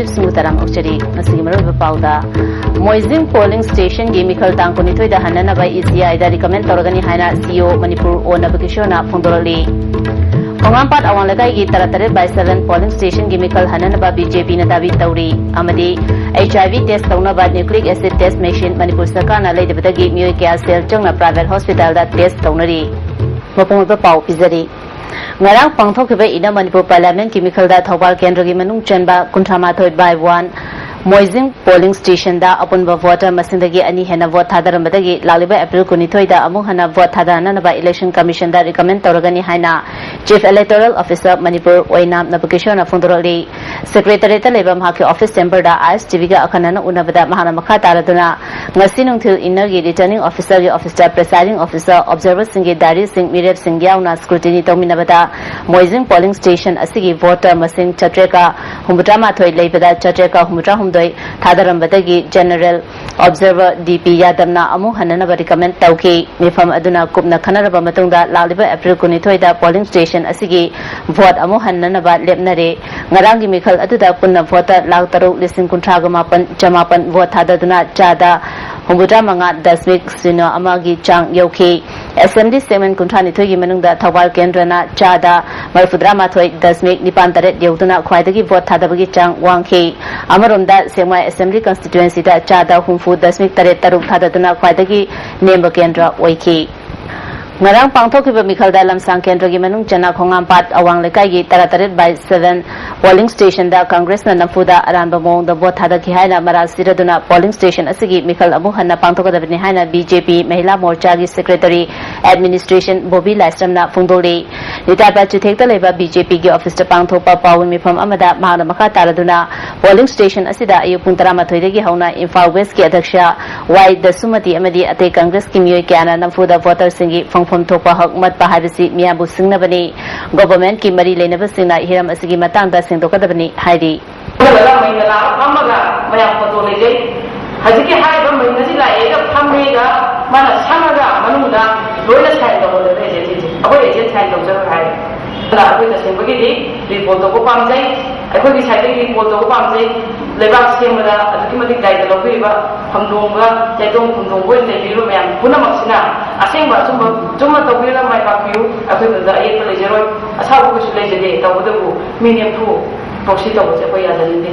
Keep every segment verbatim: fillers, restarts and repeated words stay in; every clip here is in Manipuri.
ꯁꯤꯡꯕꯨ ꯇꯔꯥꯝꯅ ꯑꯣꯛꯆꯔꯤ꯫ ꯉꯁꯤꯒꯤ ꯃꯔꯨꯑꯣꯏꯕ ꯄꯥꯎꯗ, ꯃꯣꯏꯖꯤꯡ polling stationꯒꯤ ꯃꯤꯈꯜ ꯇꯥꯡ ꯀꯨꯟꯅꯤꯊꯣꯏꯗ ꯍꯟꯅꯅꯕ ECIꯗ recommend ꯇꯧꯔꯒꯅꯤ ꯍꯥꯏꯅ CEO ꯃꯅꯤꯄꯨꯔ ꯑꯣ ꯅꯕꯀꯤꯁꯣꯔꯅ ꯐꯣꯡꯗꯣꯔꯛꯂꯤ꯫ ꯈꯣꯡꯉꯥꯝꯄꯥꯠ ꯑꯋꯥꯡ ꯂꯩꯀꯥꯏꯒꯤ ꯇꯔꯥ ꯇꯔꯦꯠ by seven polling stationꯒꯤ ꯃꯤꯈꯜ ꯍꯟꯅꯅꯕ BJPꯅ ꯗꯥꯕꯤ ꯇꯧꯔꯤ ꯑꯃꯗꯤ HIV test ꯇꯧꯅꯕ nucleic acid test machine Manipur ꯁꯔꯀꯥꯔꯅ ꯂꯩꯗꯕꯗꯒꯤ ꯃꯤꯑꯣꯏ ꯀꯌꯥ ꯁꯦꯜ ꯆꯪꯅ private hospitalꯗ test ꯇꯧꯅꯔꯤ꯫ ꯃꯄꯨꯡ ꯑꯣꯏꯕ ꯄꯥꯎ ꯄꯤꯖꯔꯤ꯫ ꯉꯔꯥꯡ ꯄꯥꯡꯊꯣꯛꯈꯤꯕ ꯏꯟꯅ ꯃꯅꯤꯄꯨꯔ Parliamentꯀꯤ ꯃꯤꯈꯜꯗ ꯊꯧꯕꯥꯜ ꯀꯦꯟꯗ꯭ꯔꯒꯤ ꯃꯅꯨꯡ ꯆꯟꯕ ꯀꯨꯟꯊ꯭ꯔꯥ ꯃꯥꯊꯣꯏ by one ꯃꯣꯏꯖꯤꯡ polling stationꯗ ꯑꯄꯨꯟꯕ voter ꯃꯁꯤꯡꯗꯒꯤ ꯑꯅꯤ ꯍꯦꯟꯅ vote ꯊꯥꯗꯔꯝꯕꯗꯒꯤ ꯂꯥꯛꯂꯤꯕ April ꯀꯨꯟꯅꯤꯊꯣꯏꯗ ꯑꯃꯨꯛ ꯍꯟꯅ vote ꯊꯥꯗꯅꯅꯕ Election Commissionꯗ recommend ꯇꯧꯔꯒꯅꯤ ꯍꯥꯏꯅ Chief Electoral Officer ꯃꯅꯤꯄꯨꯔ ꯑꯣꯏꯅꯥꯝ ꯅꯕꯀꯤꯁꯣꯔꯅ ꯐꯣꯡꯗꯣꯔꯛꯂꯤ꯫ Secretariatꯇ ꯂꯩꯕ ꯃꯍꯥꯛꯀꯤ office chamberꯗ ISTVꯒ ꯑꯈꯟꯅꯅ ꯎꯅꯕꯗ ꯃꯍꯥꯛꯅ ꯃꯈꯥ ꯇꯥꯔꯗꯨꯅ ꯉꯁꯤ ꯅꯨꯡꯊꯤꯜ ꯏꯟꯅꯔꯒꯤ returning officerꯒꯤ officeꯇ presiding officer, observerꯁꯤꯡꯒꯤ diaryꯁꯤꯡ, ꯃꯤꯔꯦꯞꯁꯤꯡ ꯌꯥꯎꯅ scrutiny ꯇꯧꯃꯤꯟꯅꯕꯗ ꯃꯣꯏꯖꯤꯡ polling station ꯑꯁꯤꯒꯤ voter ꯃꯁꯤꯡ ꯆꯥꯇ꯭ꯔꯦꯠꯀ ꯍꯨꯝꯐꯨꯇꯔꯥ ꯃꯥꯊꯣꯏ ꯂꯩꯕꯗ ꯆꯥꯇ꯭ꯔꯦꯠꯀ ꯍꯨꯝꯐꯨꯇꯔꯥ ꯍꯨꯝꯗꯣꯏ ꯊꯥꯗꯔꯝꯕꯗꯒꯤ General Observer D P ꯌꯥꯗꯕꯅ ꯑꯃꯨꯛ ꯍꯟꯅꯅꯕ recommend ꯇꯧꯈꯤ꯫ ꯃꯤꯐꯝ ꯑꯗꯨꯅ ꯀꯨꯞꯅ ꯈꯟꯅꯔꯕ ꯃꯇꯨꯡꯗ ꯂꯥꯛꯂꯤꯕ April ꯀꯨꯟꯅꯤꯊꯣꯏꯗ polling station ꯑꯁꯤꯒꯤ vote ꯑꯃꯨꯛ ꯍꯟꯅꯅꯕ ꯂꯦꯞꯅꯔꯦ꯫ ꯉꯔꯥꯡꯒꯤ ꯃꯤꯈꯜ ꯑꯗꯨꯗ ꯄꯨꯟꯅ voter ꯂꯥꯈ ꯇꯔꯨꯛ ꯂꯤꯁꯤꯡ ꯀꯨꯟꯊ꯭ꯔꯥꯒ ꯃꯥꯄꯟ ꯆꯃꯥꯄꯟ vote ꯊꯥꯗꯗꯨꯅ ꯆꯥꯗ ꯍꯨꯝꯐꯨꯇꯔꯥ ꯃꯉꯥ ꯗꯁꯃꯤꯛ ꯁꯤꯅꯣ ꯑꯃꯒꯤ ꯆꯥꯡ ꯌꯧꯈꯤ꯫ Assembly segment ꯀꯨꯟꯊ꯭ꯔꯥ ꯅꯤꯊꯣꯏꯒꯤ ꯃꯅꯨꯡꯗ ꯊꯧꯕꯥꯜ ꯀꯦꯟꯗ꯭ꯔꯅ ꯆꯥꯗ ꯃꯔꯤꯐꯨꯇꯔꯥ ꯃꯥꯊꯣꯏ ꯗꯁꯃꯤꯛ ꯅꯤꯄꯥꯟ ꯇꯔꯦꯠ ꯌꯧꯗꯨꯅ ꯈ꯭ꯋꯥꯏꯗꯒꯤ vote ꯊꯥꯗꯕꯒꯤ ꯆꯥꯡ ꯋꯥꯡꯈꯤ꯫ ꯑꯃꯔꯣꯝꯗ ꯁꯦꯛꯃꯥꯏ Assembly Constituencyꯗ ꯆꯥꯗ ꯍꯨꯝꯐꯨ ꯗꯁꯃꯤꯛ ꯇꯔꯦꯠ ꯇꯔꯨꯛ ꯊꯥꯗꯗꯨꯅ ꯈ꯭ꯋꯥꯏꯗꯒꯤ ꯅꯦꯝꯕ ꯀꯦꯟꯗ꯭ꯔ ꯑꯣꯏꯈꯤ꯫ ꯉꯔꯥꯡ ꯄꯥꯡꯊꯣꯛꯈꯤꯕ ꯃꯤꯈꯜꯗ ꯂꯝꯁꯥꯡ ꯀꯦꯟꯗ꯭ꯔꯒꯤ ꯃꯅꯨꯡ ꯆꯟꯅ ꯈꯣꯡꯉꯥꯝꯄꯥꯠ ꯑꯋꯥꯡ ꯂꯩꯀꯥꯏꯒꯤ ꯇꯔꯥ ꯇꯔꯦꯠ by seven polling stationꯗ Congressꯅ ꯅꯝꯐꯨꯗ ꯑꯔꯥꯟꯕ ꯃꯑꯣꯡꯗ vote ꯊꯥꯗꯈꯤ ꯍꯥꯏꯅ ꯃꯔꯥꯜ ꯁꯤꯔꯗꯨꯅ polling station ꯑꯁꯤꯒꯤ ꯃꯤꯈꯜ ꯑꯃꯨꯛ ꯍꯟꯅ ꯄꯥꯡꯊꯣꯛꯀꯗꯕꯅꯤ ꯍꯥꯏꯅ BJP ꯃꯍꯤꯂꯥ ꯃꯣꯔꯆꯥꯒꯤ secretary administration ꯕꯣꯕꯤ ꯂꯥꯏꯁ꯭ꯔꯝꯅ ꯐꯣꯡꯗꯣꯛꯂꯤ꯫ ꯅꯤꯇꯥꯄꯥ ꯆꯤꯊꯦꯛꯇ ꯂꯩꯕ BJPꯒꯤ officeꯇ ꯄꯥꯡꯊꯣꯛꯄ ꯄꯥꯎꯃꯤ ꯃꯤꯐꯝ ꯑꯃꯗ ꯃꯍꯥꯛꯅ ꯃꯈꯥ ꯇꯥꯔꯗꯨꯅ polling station ꯑꯁꯤꯗ ꯑꯌꯨꯛ ꯄꯨꯡ ꯇꯔꯥꯃꯥꯊꯣꯏꯗꯒꯤ ꯍꯧꯅ ꯏꯝꯐꯥꯜ Westꯀꯤ ꯑꯗ꯭ꯌꯛꯁ ꯋꯥꯏ ꯗꯁꯨꯃꯇꯤ ꯑꯃꯗꯤ ꯑꯇꯩ Congressꯀꯤ ꯃꯤꯑꯣꯏ ꯀꯌꯥꯅ ꯅꯝꯐꯨꯗ voterꯁꯤꯡꯒꯤ ꯐꯪꯐꯝ ꯊꯣꯛꯄ ꯍꯛ ꯃꯠꯄ ꯍꯥꯏꯕꯁꯤ ꯃꯤꯌꯥꯝꯕꯨ ꯁꯤꯡꯅꯕꯅꯤ꯫ Governmentꯀꯤ ꯃꯔꯤ ꯂꯩꯅꯕꯁꯤꯡꯅ ꯍꯤꯔꯝ ꯑꯁꯤꯒꯤ ꯃꯇꯥꯡꯗ ꯁꯦꯡꯗꯣꯛꯀꯗꯕꯅꯤ ꯍꯥꯏꯔꯤ꯫ ꯆꯠꯂꯒ ꯃꯩꯅ ꯂꯥꯛꯑꯒ ꯐꯝꯃꯒ ꯃꯌꯥꯝ photo ꯂꯩꯖꯩ꯫ ꯍꯧꯖꯤꯛꯀꯤ ꯍꯥꯏꯔꯤꯕ ꯃꯩꯅꯁꯤ ꯂꯥꯛꯑꯦꯒ ꯐꯝꯃꯦꯒ ꯃꯥꯅ ꯁꯪꯉꯒ ꯃꯅꯨꯡꯗ ꯂꯣꯏꯅ sign ꯇꯧꯍꯜꯂꯦꯕ agentꯁꯤꯡꯁꯦ꯫ ꯑꯩꯈꯣꯏ agent sign ꯇꯧꯖꯔꯣꯏ ꯍꯥꯏꯔꯦ꯫ ꯑꯗꯨꯅ ꯑꯩꯈꯣꯏ ꯇꯁꯦꯡꯕꯒꯤꯗꯤ report ꯇꯧꯕ ꯄꯥꯝꯖꯩ꯫ ꯑꯩꯈꯣꯏꯒꯤ ꯁꯥꯏꯠꯇꯒꯤ ꯀꯣꯜ ꯇꯧꯕ ꯄꯥꯝꯖꯩ꯫ ꯂꯩꯕꯥꯛ ꯁꯦꯝꯕꯗ ꯑꯗꯨꯛꯀꯤ ꯃꯇꯤꯛ ꯗꯥꯏꯇ ꯂꯧꯕꯤꯔꯤꯕ ꯐꯝꯗꯣꯡꯒ ꯇꯩꯗꯣꯡ ꯐꯝꯗꯣꯡꯕ ꯑꯣꯏꯅ ꯂꯩꯕꯤꯔꯤꯕ ꯃꯌꯥꯝ ꯄꯨꯝꯅꯃꯛꯁꯤꯅ ꯑꯁꯦꯡꯕ ꯑꯆꯨꯝꯕ ꯆꯨꯝꯅ ꯇꯧꯕꯤꯔꯒ ꯃꯥꯏ ꯄꯥꯛꯄꯤꯌꯨ꯫ ꯑꯩꯈꯣꯏ ꯃꯗꯨꯗ ꯑꯌꯦꯠꯄ ꯂꯩꯖꯔꯣꯏ꯫ ꯑꯁꯥꯎꯕ ꯀꯩꯁꯨ ꯂꯩꯖꯗꯦ꯫ ꯇꯧꯕꯇꯕꯨ ꯃꯤ ꯅꯤꯐꯨ ꯄ꯭ꯔꯣꯛꯁꯤ ꯇꯧꯕꯁꯦ ꯑꯩꯈꯣꯏ ꯌꯥꯖꯅꯤꯡꯗꯦ꯫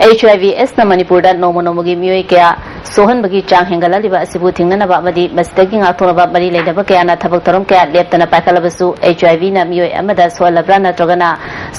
ꯑꯩꯆ ꯑꯥꯏ ꯚꯤ ꯑꯦꯁꯅ ꯃꯅꯤꯄꯨꯔꯗ ꯅꯣꯡꯃ ꯅꯣꯡꯃꯒꯤ ꯃꯤꯑꯣꯏ ꯀꯌꯥ ꯁꯣꯛꯍꯟꯕꯒꯤ ꯆꯥꯡ ꯍꯦꯟꯒꯠꯂꯛꯂꯤꯕ ꯑꯁꯤꯕꯨ ꯊꯤꯡꯅꯅꯕ ꯑꯃꯗꯤ ꯃꯁꯤꯗꯒꯤ ꯉꯥꯛꯊꯣꯛꯅꯕ ꯃꯔꯤ ꯂꯩꯅꯕ ꯀꯌꯥꯅ ꯊꯕꯛ ꯊꯧꯔꯝ ꯀꯌꯥ ꯂꯦꯞꯇꯅ ꯄꯥꯏꯈꯠꯂꯕꯁꯨ, ꯑꯩꯆ ꯑꯥꯏ ꯚꯤꯅ ꯃꯤꯑꯣꯏ ꯑꯃꯗ ꯁꯣꯛꯍꯜꯂꯕ꯭ꯔꯥ ꯅꯠꯇ꯭ꯔꯒꯅ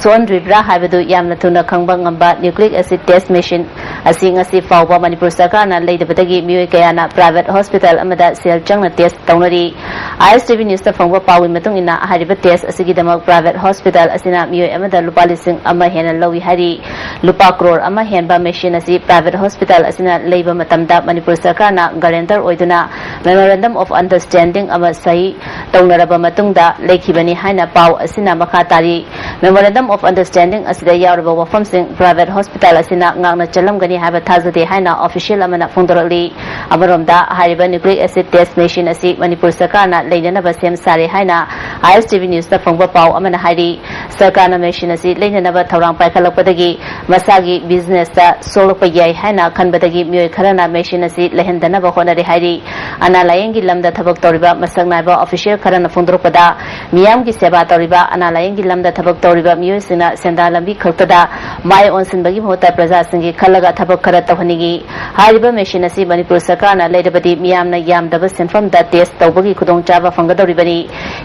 ꯁꯣꯛꯍꯟꯗ꯭ꯔꯤꯕ꯭ꯔꯥ ꯍꯥꯏꯕꯗꯨ ꯌꯥꯝꯅ ꯊꯨꯅ ꯈꯪꯕ ꯉꯝꯕ ꯅ꯭ꯌꯨꯀ꯭ꯂꯤꯛ ꯑꯦꯁꯤꯗ ꯇꯦꯁ ꯃꯦꯁꯤꯟ ꯑꯁꯤ ꯉꯁꯤ ꯐꯥꯎꯕ ꯃꯅꯤꯄꯨꯔ ꯁꯔꯀꯥꯔꯅ ꯂꯩꯗꯕꯗꯒꯤ ꯃꯤꯑꯣꯏ ꯀꯌꯥꯅ ꯄ꯭ꯔꯥꯏꯚꯦꯠ ꯍꯣꯁꯄꯤꯇꯥꯜ ꯑꯃꯗ ꯁꯦꯜ ꯆꯪꯅ ꯇꯦꯁ ꯇꯧꯅꯔꯤ꯫ ꯑꯥꯏ ꯑꯦꯁ ꯇꯤ ꯚꯤ ꯅ꯭ꯌꯨꯁꯇ ꯐꯪꯕ ꯄꯥꯎꯒꯤ ꯃꯇꯨꯡ ꯏꯟꯅ, ꯍꯥꯏꯔꯤꯕ ꯇꯦꯁ ꯑꯁꯤꯒꯤꯗꯃꯛ ꯄ꯭ꯔꯥꯏꯚꯦꯠ ꯍꯣꯁꯄꯤꯇꯥꯜ ꯑꯁꯤꯅ ꯃꯤꯑꯣꯏ ꯑꯃꯗ ꯂꯨꯄꯥ ꯂꯤꯁꯤꯡ ꯑꯃ ꯍꯦꯟꯅ ꯂꯧꯏ ꯍꯥꯏꯔꯤ꯫ ꯂꯨꯄꯥ ꯀ꯭ꯔꯣꯔ ꯑꯃ ꯍꯦꯟꯕ ꯃꯦꯁꯤꯟ ꯑꯁꯤ ꯄ꯭ꯔꯥꯏꯚꯦꯠ ꯍꯣꯁꯄꯤꯇꯥꯜ ꯑꯁꯤꯅ ꯂꯩꯕ ꯃꯇꯝꯗ ꯃꯅꯤꯄꯨꯔ ꯁꯔꯀꯥꯔꯅ ꯒꯥꯔꯦꯟꯇꯔ ꯑꯣꯏꯗꯨꯅ Memorandum of Understanding ꯑꯃ ꯁꯍꯤ ꯇꯧꯅꯔꯕ ꯃꯇꯨꯡꯗ ꯂꯩꯈꯤꯕꯅꯤ ꯍꯥꯏꯅ ꯄꯥꯎ ꯑꯁꯤꯅ ꯃꯈꯥ ꯇꯥꯔꯤ꯫ Memorandum of Understanding ꯑꯁꯤꯗ ꯌꯥꯎꯔꯕ ꯋꯥꯐꯝꯁꯤꯡ ꯄ꯭ꯔꯥꯏꯚꯦꯠ ꯍꯣꯁꯄꯤꯇꯥꯜ ꯑꯁꯤꯅ ꯉꯥꯛꯅ ꯆꯠꯂꯝꯒꯅꯤ ꯍꯥꯏꯕ ꯊꯥꯖꯗꯦ ꯍꯥꯏꯅ ꯑꯣꯐꯤꯁꯤꯌꯦꯜ ꯑꯃꯅ ꯐꯣꯡꯗꯣꯔꯛꯂꯤ꯫ ꯑꯃꯔꯣꯝꯗ, ꯍꯥꯏꯔꯤꯕ ꯅ꯭ꯌꯨꯀ꯭ꯂꯤꯛ ꯑꯦꯁꯤꯗ ꯇꯦꯁ ꯃꯦꯁꯤꯟ ꯑꯁꯤ ꯃꯅꯤꯄꯨꯔ ꯁꯔꯀꯥꯔꯅ ꯂꯩꯅꯅꯕ ꯁꯦꯝ ꯁꯥꯔꯦ ꯍꯥꯏꯅ ꯑꯥꯏ ꯑꯦꯁ ꯇꯤ ꯚꯤ ꯅ꯭ꯌꯨꯁꯇ ꯐꯪꯕ ꯄꯥꯎ ꯑꯃꯅ ꯍꯥꯏꯔꯤ꯫ ꯁꯔꯀꯥꯔꯅ ꯃꯦꯁꯤꯟ ꯑꯁꯤ ꯂꯩꯅꯅꯕ ꯊꯧꯔꯥꯡ ꯄꯥꯏꯈꯠꯂꯛꯄꯗꯒꯤ ꯃꯁꯥꯒꯤ ꯕꯤꯖꯤꯅꯦꯁꯇ ꯁꯣꯛꯂꯛꯄ ꯌꯥꯏ ꯍꯥꯏꯅ ꯈꯟꯕꯗꯒꯤ ꯃꯤꯑꯣꯏ ꯈꯔꯅ ꯃꯦꯁꯤꯟ ꯑꯁꯤ ꯂꯩꯍꯟꯗꯅꯕ ꯍꯣꯠꯅꯔꯦ ꯍꯥꯏꯔꯤ꯫ ꯑꯅꯥ ꯂꯥꯌꯦꯡꯒꯤ ꯂꯝꯗ ꯊꯕꯛ ꯇꯧꯔꯤꯕ ꯃꯁꯛ ꯅꯥꯏꯕ ꯑꯣꯐꯤꯁꯤꯌꯦꯜ ꯈꯔꯅ ꯐꯣꯡꯗꯣꯔꯛꯄꯗ, ꯃꯤꯌꯥꯝꯒꯤ ꯁꯦꯕꯥ ꯇꯧꯔꯤꯕ ꯑꯅꯥ ꯂꯥꯌꯦꯡꯒꯤ ꯂꯝꯗ ꯊꯕꯛ ꯇꯧꯔꯤꯕ ꯃꯤꯑꯣꯏꯁꯤꯡꯅ ꯁꯦꯟꯗꯥꯟ ꯂꯝꯕꯤ ꯈꯛꯇꯗ ꯃꯥꯏ ꯑꯣꯟꯁꯤꯟꯕꯒꯤ ꯃꯍꯨꯠꯇ ꯄ꯭ꯔꯖꯥꯁꯤꯡꯒꯤ ꯈꯜꯂꯒ ꯊꯕꯛ ꯈꯔ ꯇꯧꯍꯟꯅꯤꯡꯏ꯫ ꯍꯥꯏꯔꯤꯕ ꯃꯦꯁꯤꯟ ꯑꯁꯤ ꯃꯅꯤꯄꯨꯔ ꯁꯔꯀꯥꯔꯅ ꯂꯩꯔꯕꯗꯤ ꯃꯤꯌꯥꯝꯅ ꯌꯥꯝꯗꯕ ꯁꯦꯟꯐꯝꯗ ꯇꯦꯁ ꯇꯧꯕꯒꯤ ꯈꯨꯗꯣꯡꯆꯥꯕ ꯐꯪꯒꯗꯧꯔꯤꯕꯅꯤ꯫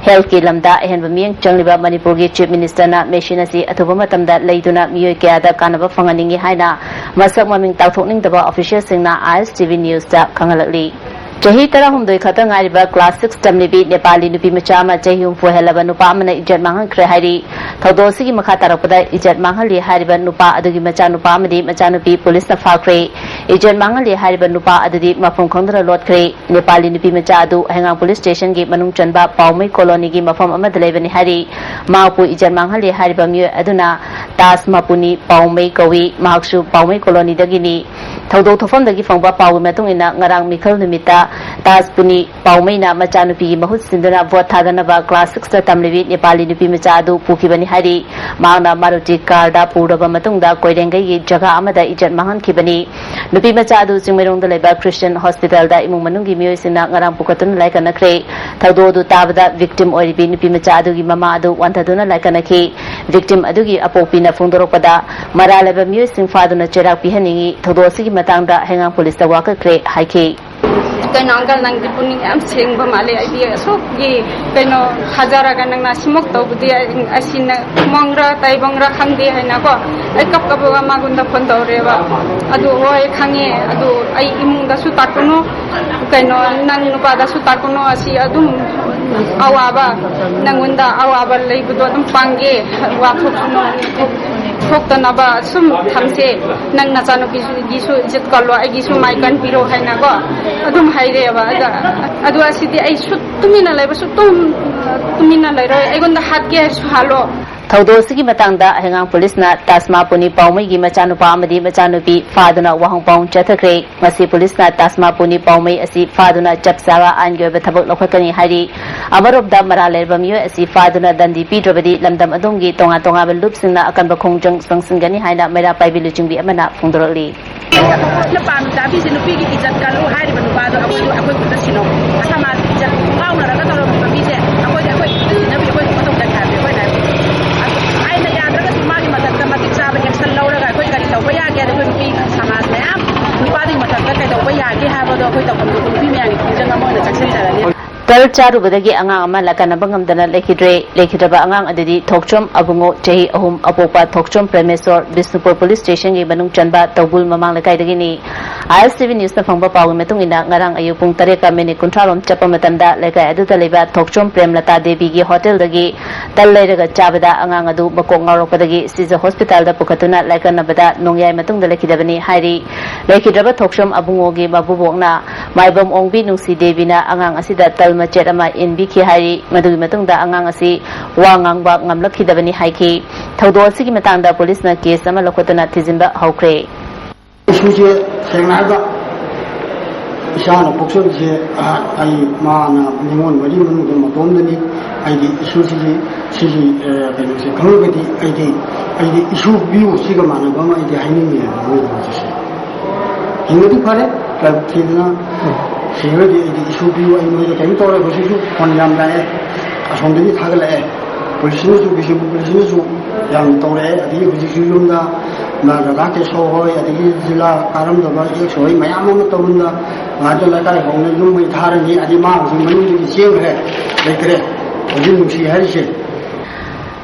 ꯍꯦꯜꯊꯀꯤ ꯂꯝꯗ ꯑꯍꯦꯟꯕ ꯃꯤꯠꯌꯦꯡ ꯆꯪꯂꯤꯕ ꯃꯅꯤꯄꯨꯔꯒꯤ ꯆꯤꯐ ꯃꯤꯅꯤꯁꯇꯔꯅ ꯃꯦꯁꯤꯟ ꯑꯁꯤ ꯑꯊꯨꯕ ꯃꯇꯝꯗ ꯂꯩꯗꯨꯅ ꯃꯤꯑꯣꯏ ꯀꯌꯥꯗ ꯀꯥꯟꯅꯕ ꯐꯪꯍꯟꯅꯤꯡꯏ ꯍꯥꯏꯅ ꯃꯁꯛ ꯃꯃꯤꯡ ꯇꯥꯛꯊꯣꯛꯅꯤꯡꯗꯕ ꯑꯣꯐꯤꯁꯤꯌꯦꯜꯁꯤꯡꯅ ꯑꯥꯏ ꯑꯦꯁ ꯇꯤ ꯚꯤ ꯅ꯭ꯌꯨꯁꯇ ꯈꯪꯍꯜꯂꯛꯂꯤ꯫ ꯆꯍꯤ ꯇꯔꯥꯍꯨꯝꯗꯣꯏ ꯈꯛꯇ ꯉꯥꯏꯔꯤꯕ ꯀ꯭ꯂꯥꯁ ꯁꯤꯛꯁ ꯇꯝꯂꯤꯕꯤ ꯅꯦꯄꯥꯂꯤ ꯅꯨꯄꯤ ꯃꯆꯥ ꯑꯃ ꯆꯍꯤ ꯍꯨꯝꯐꯨ ꯍꯦꯜꯂꯕ ꯅꯨꯄꯥ ꯑꯃꯅ ꯏꯖꯠ ꯃꯥꯡꯍꯟꯈ꯭ꯔꯦ ꯍꯥꯏꯔꯤ꯫ ꯊꯧꯗꯣꯛ ꯑꯁꯤꯒꯤ ꯃꯈꯥ ꯇꯥꯔꯛꯄꯗ, ꯏꯖꯠ ꯃꯥꯡꯍꯜꯂꯤ ꯍꯥꯏꯔꯤꯕ ꯅꯨꯄꯥ ꯑꯗꯨꯒꯤ ꯃꯆꯥꯅꯨꯄꯥ ꯑꯃꯗꯤ ꯃꯆꯥꯅꯨꯄꯤ ꯄꯨꯂꯤꯁꯅ ꯐꯥꯈ꯭ꯔꯦ꯫ ꯏꯖꯠ ꯃꯥꯡꯍꯜꯂꯤ ꯍꯥꯏꯔꯤꯕ ꯅꯨꯄꯥ ꯑꯗꯨꯗꯤ ꯃꯐꯝ ꯈꯪꯗꯅ ꯂꯣꯠꯈ꯭ꯔꯦ꯫ ꯅꯦꯄꯥꯂꯤ ꯅꯨꯄꯤ ꯃꯆꯥ ꯑꯗꯨ ꯍꯩꯉꯥꯡ ꯄꯨꯂꯤꯁ ꯁ꯭ꯇꯦꯁꯟꯒꯤ ꯃꯅꯨꯡ ꯆꯟꯕ ꯄꯥꯎꯃꯩ ꯀꯣꯂꯣꯅꯤꯒꯤ ꯃꯐꯝ ꯑꯃꯗ ꯂꯩꯕꯅꯤ ꯍꯥꯏꯔꯤ꯫ ꯃꯍꯥꯛꯄꯨ ꯏꯖꯠ ꯃꯥꯡꯍꯜꯂꯤ ꯍꯥꯏꯔꯤꯕ ꯃꯤꯑꯣꯏ ꯑꯗꯨꯅ ꯇꯥꯖ ꯃꯄꯨꯅꯤ ꯄꯥꯎꯃꯩ ꯀꯧꯏ꯫ ꯃꯍꯥꯛꯁꯨ ꯄꯥꯎꯃꯩ ꯀꯣꯂꯣꯅꯤꯗꯒꯤꯅꯤ꯫ ꯊꯧꯗꯣꯛ ꯊꯣꯛꯐꯝꯗꯒꯤ ꯐꯪꯕ ꯄꯥꯎꯒꯤ ꯃꯇꯨꯡ ꯏꯟꯅ, ꯉꯔꯥꯡ ꯃꯤꯈꯜ ꯅꯨꯃꯤꯠꯇ ꯇꯥꯖ ꯄꯨꯅꯤ ꯄꯥꯎꯃꯩꯅ ꯃꯆꯥꯅꯨꯄꯤꯒꯤ ꯃꯍꯨꯠ ꯁꯤꯟꯗꯨꯅ ꯚꯣꯠ ꯊꯥꯗꯅꯕ ꯀ꯭ꯂꯥꯁ ꯁꯤꯛꯁꯇ ꯇꯝꯂꯤꯕꯤ ꯅꯦꯄꯥꯂꯤ ꯅꯨꯄꯤ ꯃꯆꯥ ꯑꯗꯨ ꯄꯨꯈꯤꯕꯅꯤ ꯍꯥꯏꯔꯤ꯫ ꯃꯍꯥꯛꯅ ꯃꯥꯔꯨꯇꯤ ꯀꯥꯔꯗ ꯄꯨꯔꯕ ꯃꯇꯨꯡꯗ ꯀꯣꯏꯔꯦꯡꯒꯩꯒꯤ ꯖꯒꯥ ꯑꯃꯗ ꯏꯖꯠ ꯃꯥꯡꯍꯟꯈꯤꯕꯅꯤ꯫ ꯅꯨꯄꯤ ꯃꯆꯥ ꯑꯗꯨ ꯆꯤꯡꯃꯩꯔꯣꯡꯗ ꯂꯩꯕ ꯈ꯭ꯔꯤꯁꯇꯤꯌꯟ ꯍꯣꯁꯄꯤꯇꯥꯜꯗ ꯏꯃꯨꯡ ꯃꯅꯨꯡꯒꯤ ꯃꯤꯑꯣꯏꯁꯤꯡꯅ ꯉꯔꯥꯡ ꯄꯨꯈꯠꯇꯨꯅ ꯂꯥꯏꯀꯠꯅꯈ꯭ꯔꯦ꯫ ꯊꯧꯗꯣꯛ ꯑꯗꯨ ꯇꯥꯕꯗ ꯚꯤꯛꯇꯤꯝ ꯑꯣꯏꯔꯤꯕꯤ ꯅꯨꯄꯤ ꯃꯆꯥ ꯑꯗꯨꯒꯤ ꯃꯃꯥ ꯑꯗꯨ ꯋꯥꯟꯊꯗꯨꯅ ꯂꯥꯏꯀꯠꯅꯈꯤ꯫ ꯚꯤꯛꯇꯤꯝ ꯑꯗꯨꯒꯤ ꯑꯄꯣꯛꯄꯤꯅ ꯐꯣꯡꯗꯣꯔꯛꯄꯗ, ꯃꯔꯥꯜ ꯂꯩꯕ ꯃꯤꯑꯣꯏꯁꯤꯡ ꯐꯥꯗꯨꯅ ꯆꯩꯔꯥꯛ ꯄꯤꯍꯟꯅꯤꯡꯏ꯫ ꯊꯧꯗꯣꯛ ꯑꯁꯤꯒꯤ ꯃꯇꯥꯡꯗ ꯍꯩꯉꯥꯡ ꯄꯨꯂꯤꯁꯇ ꯋꯥꯀꯠꯈ꯭ꯔꯦ ꯍꯥꯏꯈꯤ꯫ ꯀꯩꯅꯣ, ꯑꯪꯀꯜ, ꯅꯪꯗꯤ ꯄꯨꯛꯅꯤꯡ ꯌꯥꯝ ꯁꯦꯡꯕ ꯃꯥꯜꯂꯦ꯫ ꯑꯩꯗꯤ ꯑꯁꯨꯛꯀꯤ, ꯀꯩꯅꯣ, ꯊꯥꯖꯔꯒ ꯅꯪꯅ ꯑꯁꯤꯃꯛ ꯇꯧꯕꯗꯤ ꯑꯩ, ꯑꯁꯤꯅ ꯃꯪꯔꯥ ꯇꯥꯏꯕꯪꯔꯥ ꯈꯪꯗꯦ ꯍꯥꯏꯅꯀꯣ, ꯑꯩ ꯀꯞ ꯀꯞꯄꯒ ꯃꯉꯣꯟꯗ ꯐꯣꯟ ꯇꯧꯔꯦꯕ꯫ ꯑꯗꯨ, "ꯍꯣꯏ, ꯈꯪꯉꯦ꯫ ꯑꯗꯨ ꯑꯩ ꯏꯃꯨꯡꯗꯁꯨ ꯇꯥꯛꯀꯅꯨ, ꯀꯩꯅꯣ, ꯅꯪ ꯅꯨꯄꯥꯗꯁꯨ ꯇꯥꯛꯀꯅꯨ꯫ ꯑꯁꯤ ꯑꯗꯨꯝ ꯑꯋꯥꯕ, ꯅꯪꯉꯣꯟꯗ ꯑꯋꯥꯕ ꯂꯩꯕꯗꯣ ꯑꯗꯨꯝ ꯄꯥꯡꯒꯦ, ꯋꯥ ꯊꯣꯛꯁꯅꯨ, ꯊꯣꯛꯇꯅꯕ ꯁꯨꯝ ꯊꯝꯁꯦ꯫ ꯅꯪ ꯅꯆꯥꯅꯨꯄꯤꯒꯤꯁꯨ ꯏꯖꯠ ꯀꯜꯂꯣ, ꯑꯩꯒꯤꯁꯨ ꯃꯥꯏ ꯀꯟꯕꯤꯔꯣ" ꯍꯥꯏꯅꯀꯣ ꯑꯗꯨꯝ ꯍꯥꯏꯔꯦꯕ꯫ ꯑꯗ, ꯑꯗꯨ ꯑꯁꯤꯗꯤ ꯑꯩ ꯁꯨ ꯇꯨꯃꯤꯟꯅ ꯂꯩꯕ ꯁꯨ ꯇꯨꯝ, ꯇꯨꯃꯤꯟꯅ ꯂꯩꯔꯣꯏ꯫ ꯑꯩꯉꯣꯟꯗ ꯍꯥꯠꯀꯦ ꯍꯥꯏꯔꯁꯨ ꯍꯥꯠꯂꯣ꯫ ꯊꯧꯗꯣꯛ ꯑꯁꯤꯒꯤ ꯃꯇꯥꯡꯗ ꯍꯩꯉꯥꯡ ꯄꯨꯂꯤꯁꯅ ꯇꯥꯖꯃꯥ ꯄꯨꯅꯤ ꯄꯥꯎꯃꯩꯒꯤ ꯃꯆꯥꯅꯨꯄꯥ ꯑꯃꯗꯤ ꯃꯆꯥꯅꯨꯄꯤ ꯐꯥꯗꯨꯅ ꯋꯥꯍꯪ ꯄꯥꯎ ꯆꯠꯊꯈ꯭ꯔꯦ꯫ ꯃꯁꯤ ꯄꯨꯂꯤꯁꯅ ꯇꯥꯖꯃꯥ ꯄꯨꯅꯤ ꯄꯥꯎꯃꯩ ꯑꯁꯤ ꯐꯥꯗꯨꯅ ꯆꯞ ꯆꯥꯕ ꯑꯥꯏꯟꯒꯤ ꯑꯣꯏꯕ ꯊꯕꯛ ꯂꯧꯈꯠꯀꯅꯤ ꯍꯥꯏꯔꯤ꯫ ꯑꯃꯔꯣꯝꯗ ꯃꯔꯥꯜ ꯂꯩꯔꯕ ꯃꯤꯑꯣꯏ ꯑꯁꯤ ꯐꯥꯗꯨꯅ ꯗꯟꯗꯤ ꯄꯤꯗ꯭ꯔꯕꯗꯤ ꯂꯝꯗꯝ ꯑꯗꯣꯝꯒꯤ ꯇꯣꯉꯥꯟ ꯇꯣꯉꯥꯟꯕ ꯂꯨꯞꯁꯤꯡꯅ ꯑꯀꯟꯕ ꯈꯣꯡꯖꯪ ꯆꯪꯁꯤꯟꯒꯅꯤ ꯍꯥꯏꯅ ꯃꯩꯔꯥ ꯄꯥꯏꯕꯤ ꯂꯨꯆꯤꯡꯕꯤ ꯑꯃꯅ ꯐꯣꯡꯗꯣꯔꯛꯂꯤ꯫ ꯅꯨꯄꯥ ꯃꯆꯥꯕꯤꯁꯦ ꯅꯨꯄꯤꯒꯤ ꯏꯖꯠ ꯀꯜꯂꯨ ꯍꯥꯏꯔꯤꯕ ꯅꯨꯄꯥꯗꯣ ꯑꯩꯈꯣꯏ, ꯑꯩꯈꯣꯏ ꯈꯨꯠꯇ ꯁꯤꯟꯅꯧ꯫ ꯁꯃꯥꯖꯀꯤ ꯏꯖꯠ ꯀꯥꯎꯅꯔꯒ ꯇꯧꯔꯝꯃꯤꯕ ꯃꯤꯁꯦ ꯑꯩꯈꯣꯏꯗꯤ ꯑꯩꯈꯣꯏ ꯏꯅꯕꯤ ꯑꯩꯈꯣꯏ ꯃꯊꯧ ꯇꯥꯏ ꯍꯥꯏꯕꯅꯦ ꯑꯩꯈꯣꯏꯅ ꯍꯥꯏꯕꯗꯤ꯫ ꯑꯗꯨ ꯑꯥꯏꯟꯅ ꯌꯥꯗ꯭ꯔꯒꯁꯨ ꯃꯥꯒꯤ ꯃꯊꯛꯇ ꯃꯇꯤꯛ ꯆꯥꯕ action ꯂꯧꯔꯒ ꯑꯩꯈꯣꯏ ꯀꯔꯤ ꯇꯧꯕ ꯌꯥꯒꯦ ꯍꯥꯏꯗ ꯑꯩꯈꯣꯏ ꯅꯨꯄꯤ ꯁꯃꯥꯖ ꯃꯌꯥꯝ ꯅꯨꯄꯥꯗꯨꯒꯤ ꯃꯊꯛꯇ ꯀꯩꯗꯧꯕ ꯌꯥꯒꯦ ꯍꯥꯏꯕꯗꯣ ꯑꯩꯈꯣꯏ ꯇꯧꯐꯝ ꯊꯣꯛꯄ ꯅꯨꯄꯤ ꯃꯌꯥꯝꯒꯤ ꯈꯣꯡꯖꯪ ꯑꯃ ꯑꯣꯏꯅ ꯆꯪꯁꯤꯟꯖꯔꯅꯤ꯫ ꯇꯜ ꯆꯥꯔꯨꯕꯗꯒꯤ ꯑꯉꯥꯡ ꯑꯃ ꯂꯥꯛꯀꯟꯅꯕ ꯉꯝꯗꯅ ꯂꯩꯈꯤꯗ꯭ꯔꯦ꯫ ꯂꯩꯈꯤꯗ꯭ꯔꯕ ꯑꯉꯥꯡ ꯑꯗꯨꯗꯤ ꯊꯣꯛꯆꯣꯝ ꯑꯕꯨꯡꯉꯣ, ꯆꯍꯤ ꯑꯍꯨꯝ, ꯑꯄꯣꯛꯄ ꯊꯣꯛꯆꯣꯝ ꯄ꯭ꯔꯦꯃꯦꯁꯣꯔ, ꯕꯤꯁꯅꯨꯄꯨꯔ ꯄꯨꯂꯤꯁ ꯁ꯭ꯇꯦꯁꯟꯒꯤ ꯃꯅꯨꯡ ꯆꯟꯕ ꯇꯧꯕꯨꯜ ꯃꯃꯥꯡ ꯂꯩꯀꯥꯏꯗꯒꯤꯅꯤ꯫ ꯑꯥꯏ ꯑꯦꯁ ꯇꯤ ꯚꯤ ꯅ꯭ꯌꯨꯁꯅ ꯐꯪꯕ ꯄꯥꯎꯒꯤ ꯃꯇꯨꯡ ꯏꯟꯅ, ꯉꯔꯥꯡ ꯑꯌꯨꯛ ꯄꯨꯡ ꯇꯔꯦꯠꯀ ꯃꯤꯅꯤꯠ ꯀꯨꯟꯊ꯭ꯔꯥ ꯔꯣꯝ ꯆꯠꯄ ꯃꯇꯝꯗ, ꯂꯩꯀꯥꯏ ꯑꯗꯨꯗ ꯂꯩꯕ ꯊꯣꯛꯆꯣꯝ ꯄ꯭ꯔꯦꯝꯂꯇꯥ ꯗꯦꯕꯤꯒꯤ ꯍꯣꯇꯦꯜꯗꯒꯤ ꯇꯜ ꯂꯩꯔꯒ ꯆꯥꯕꯗ ꯑꯉꯥꯡ ꯑꯗꯨ ꯃꯀꯣꯛ ꯉꯥꯎꯔꯛꯄꯗꯒꯤ ꯁꯤꯖ ꯍꯣꯁꯄꯤꯇꯥꯜꯗ ꯄꯨꯈꯠꯇꯨꯅ ꯂꯥꯏꯀꯠꯅꯕꯗ ꯅꯣꯡꯌꯥꯏ ꯃꯇꯨꯡꯗ ꯂꯩꯈꯤꯗꯕꯅꯤ ꯍꯥꯏꯔꯤ꯫ ꯂꯩꯈꯤꯗ꯭ꯔꯕ ꯊꯣꯛꯆꯣꯝ ꯑꯕꯨꯡꯉꯣꯒꯤ ꯃꯕꯨꯕꯣꯛꯅ ꯃꯥꯏꯕꯝ ꯑꯣꯡꯕꯤ ꯅꯨꯡꯁꯤ ꯗꯦꯕꯤꯅ ꯑꯉꯥꯡ ꯑꯁꯤꯗ ꯇꯜ ꯃꯆꯦꯠ ꯑꯃ ꯏꯟꯕꯤꯈꯤ ꯍꯥꯏꯔꯤ꯫ ꯃꯗꯨꯒꯤ ꯃꯇꯨꯡꯗ ꯑꯉꯥꯡ ꯑꯁꯤ ꯋꯥ ꯉꯥꯡꯕ ꯉꯝꯂꯛꯈꯤꯗꯕꯅꯤ ꯍꯥꯏꯈꯤ꯫ ꯊꯧꯗꯣꯛ ꯑꯁꯤꯒꯤ ꯃꯇꯥꯡꯗ ꯄꯨꯂꯤꯁꯅ ꯀꯦꯁ ꯑꯃ ꯂꯧꯈꯠꯇꯨꯅ ꯊꯤꯖꯤꯟꯕ ꯍꯧꯈ꯭ꯔꯦ꯫ ꯏꯁꯨꯁꯦ ꯁꯦꯡꯅ ꯍꯥꯏꯕ ꯏꯁꯥꯅ ꯄꯣꯛꯆꯕꯁꯦ, ꯑ, ꯑꯩ ꯃꯥꯅ ꯅꯤꯉꯣꯜ ꯃꯔꯤ ꯃꯅꯨꯡꯗ ꯃꯇꯣꯝꯗꯅꯤ꯫ ꯑꯩꯗꯤ ꯏꯁꯨꯁꯤꯒꯤ, ꯁꯤꯒꯤ, ꯑ, ꯀꯩꯅꯣꯁꯦ ꯈꯪꯉꯒꯗꯤ ꯑꯩꯗꯤ, ꯑꯩꯗꯤ ꯏꯁꯨ ꯄꯤꯌꯨ ꯁꯤꯒ ꯃꯥꯟꯅꯕ ꯑꯃ ꯑꯩꯗꯤ ꯍꯥꯏꯅꯤꯡꯉꯦ ꯃꯣꯏꯗ ꯍꯧꯖꯤꯛꯁꯦ꯫ ꯍꯤꯡꯉꯗꯤ ꯐꯔꯦ, ꯂꯥꯏꯕꯛ ꯊꯤꯗꯅ ꯁꯤꯔꯒꯗꯤ ꯑꯩꯗꯤ ꯏꯁꯨ ꯄꯤꯌꯨ꯫ ꯑꯩ ꯃꯣꯏꯗ ꯀꯔꯤꯝ ꯇꯧꯔꯦ꯫ ꯍꯧꯖꯤꯛꯁꯨ ꯐꯣꯟ ꯌꯥꯝ ꯂꯥꯛꯑꯦ, ꯑꯁꯣꯝꯗꯒꯤ ꯊꯥꯒꯠꯂꯛꯑꯦ꯫ ꯄꯨꯂꯤꯁꯅꯁꯨ, ꯕꯤꯁꯦꯝꯄꯨꯔ ꯄꯨꯂꯤꯁꯅꯁꯨ ꯌꯥꯝ ꯇꯧꯔꯛꯑꯦ꯫ ꯑꯗꯒꯤ ꯍꯧꯖꯤꯛꯁꯨ ꯌꯨꯝꯗ ꯔꯥꯙꯥ ꯀꯦꯁꯣ ꯍꯣꯏ, ꯑꯗꯒꯤ ꯖꯤꯂꯥ ꯀꯥꯔꯝꯗꯕ ꯑꯦꯛꯁ ꯍꯣꯏ ꯃꯌꯥꯝ ꯑꯃ ꯇꯧꯔꯝꯗ ꯉꯥꯏꯗ ꯂꯩꯀꯥꯏ ꯍꯧꯅ ꯌꯨꯝ ꯃꯩ ꯊꯥꯔꯅꯤ꯫ ꯑꯗꯩ ꯃꯥ ꯍꯧꯖꯤꯛ ꯃꯅꯨꯡꯗꯒꯤ ꯆꯦꯟꯈ꯭ꯔꯦ, ꯂꯩꯇ꯭ꯔꯦ꯫ ꯍꯧꯖꯤꯛ ꯅꯨꯡꯁꯤ ꯍꯥꯏꯔꯤꯁꯦ꯫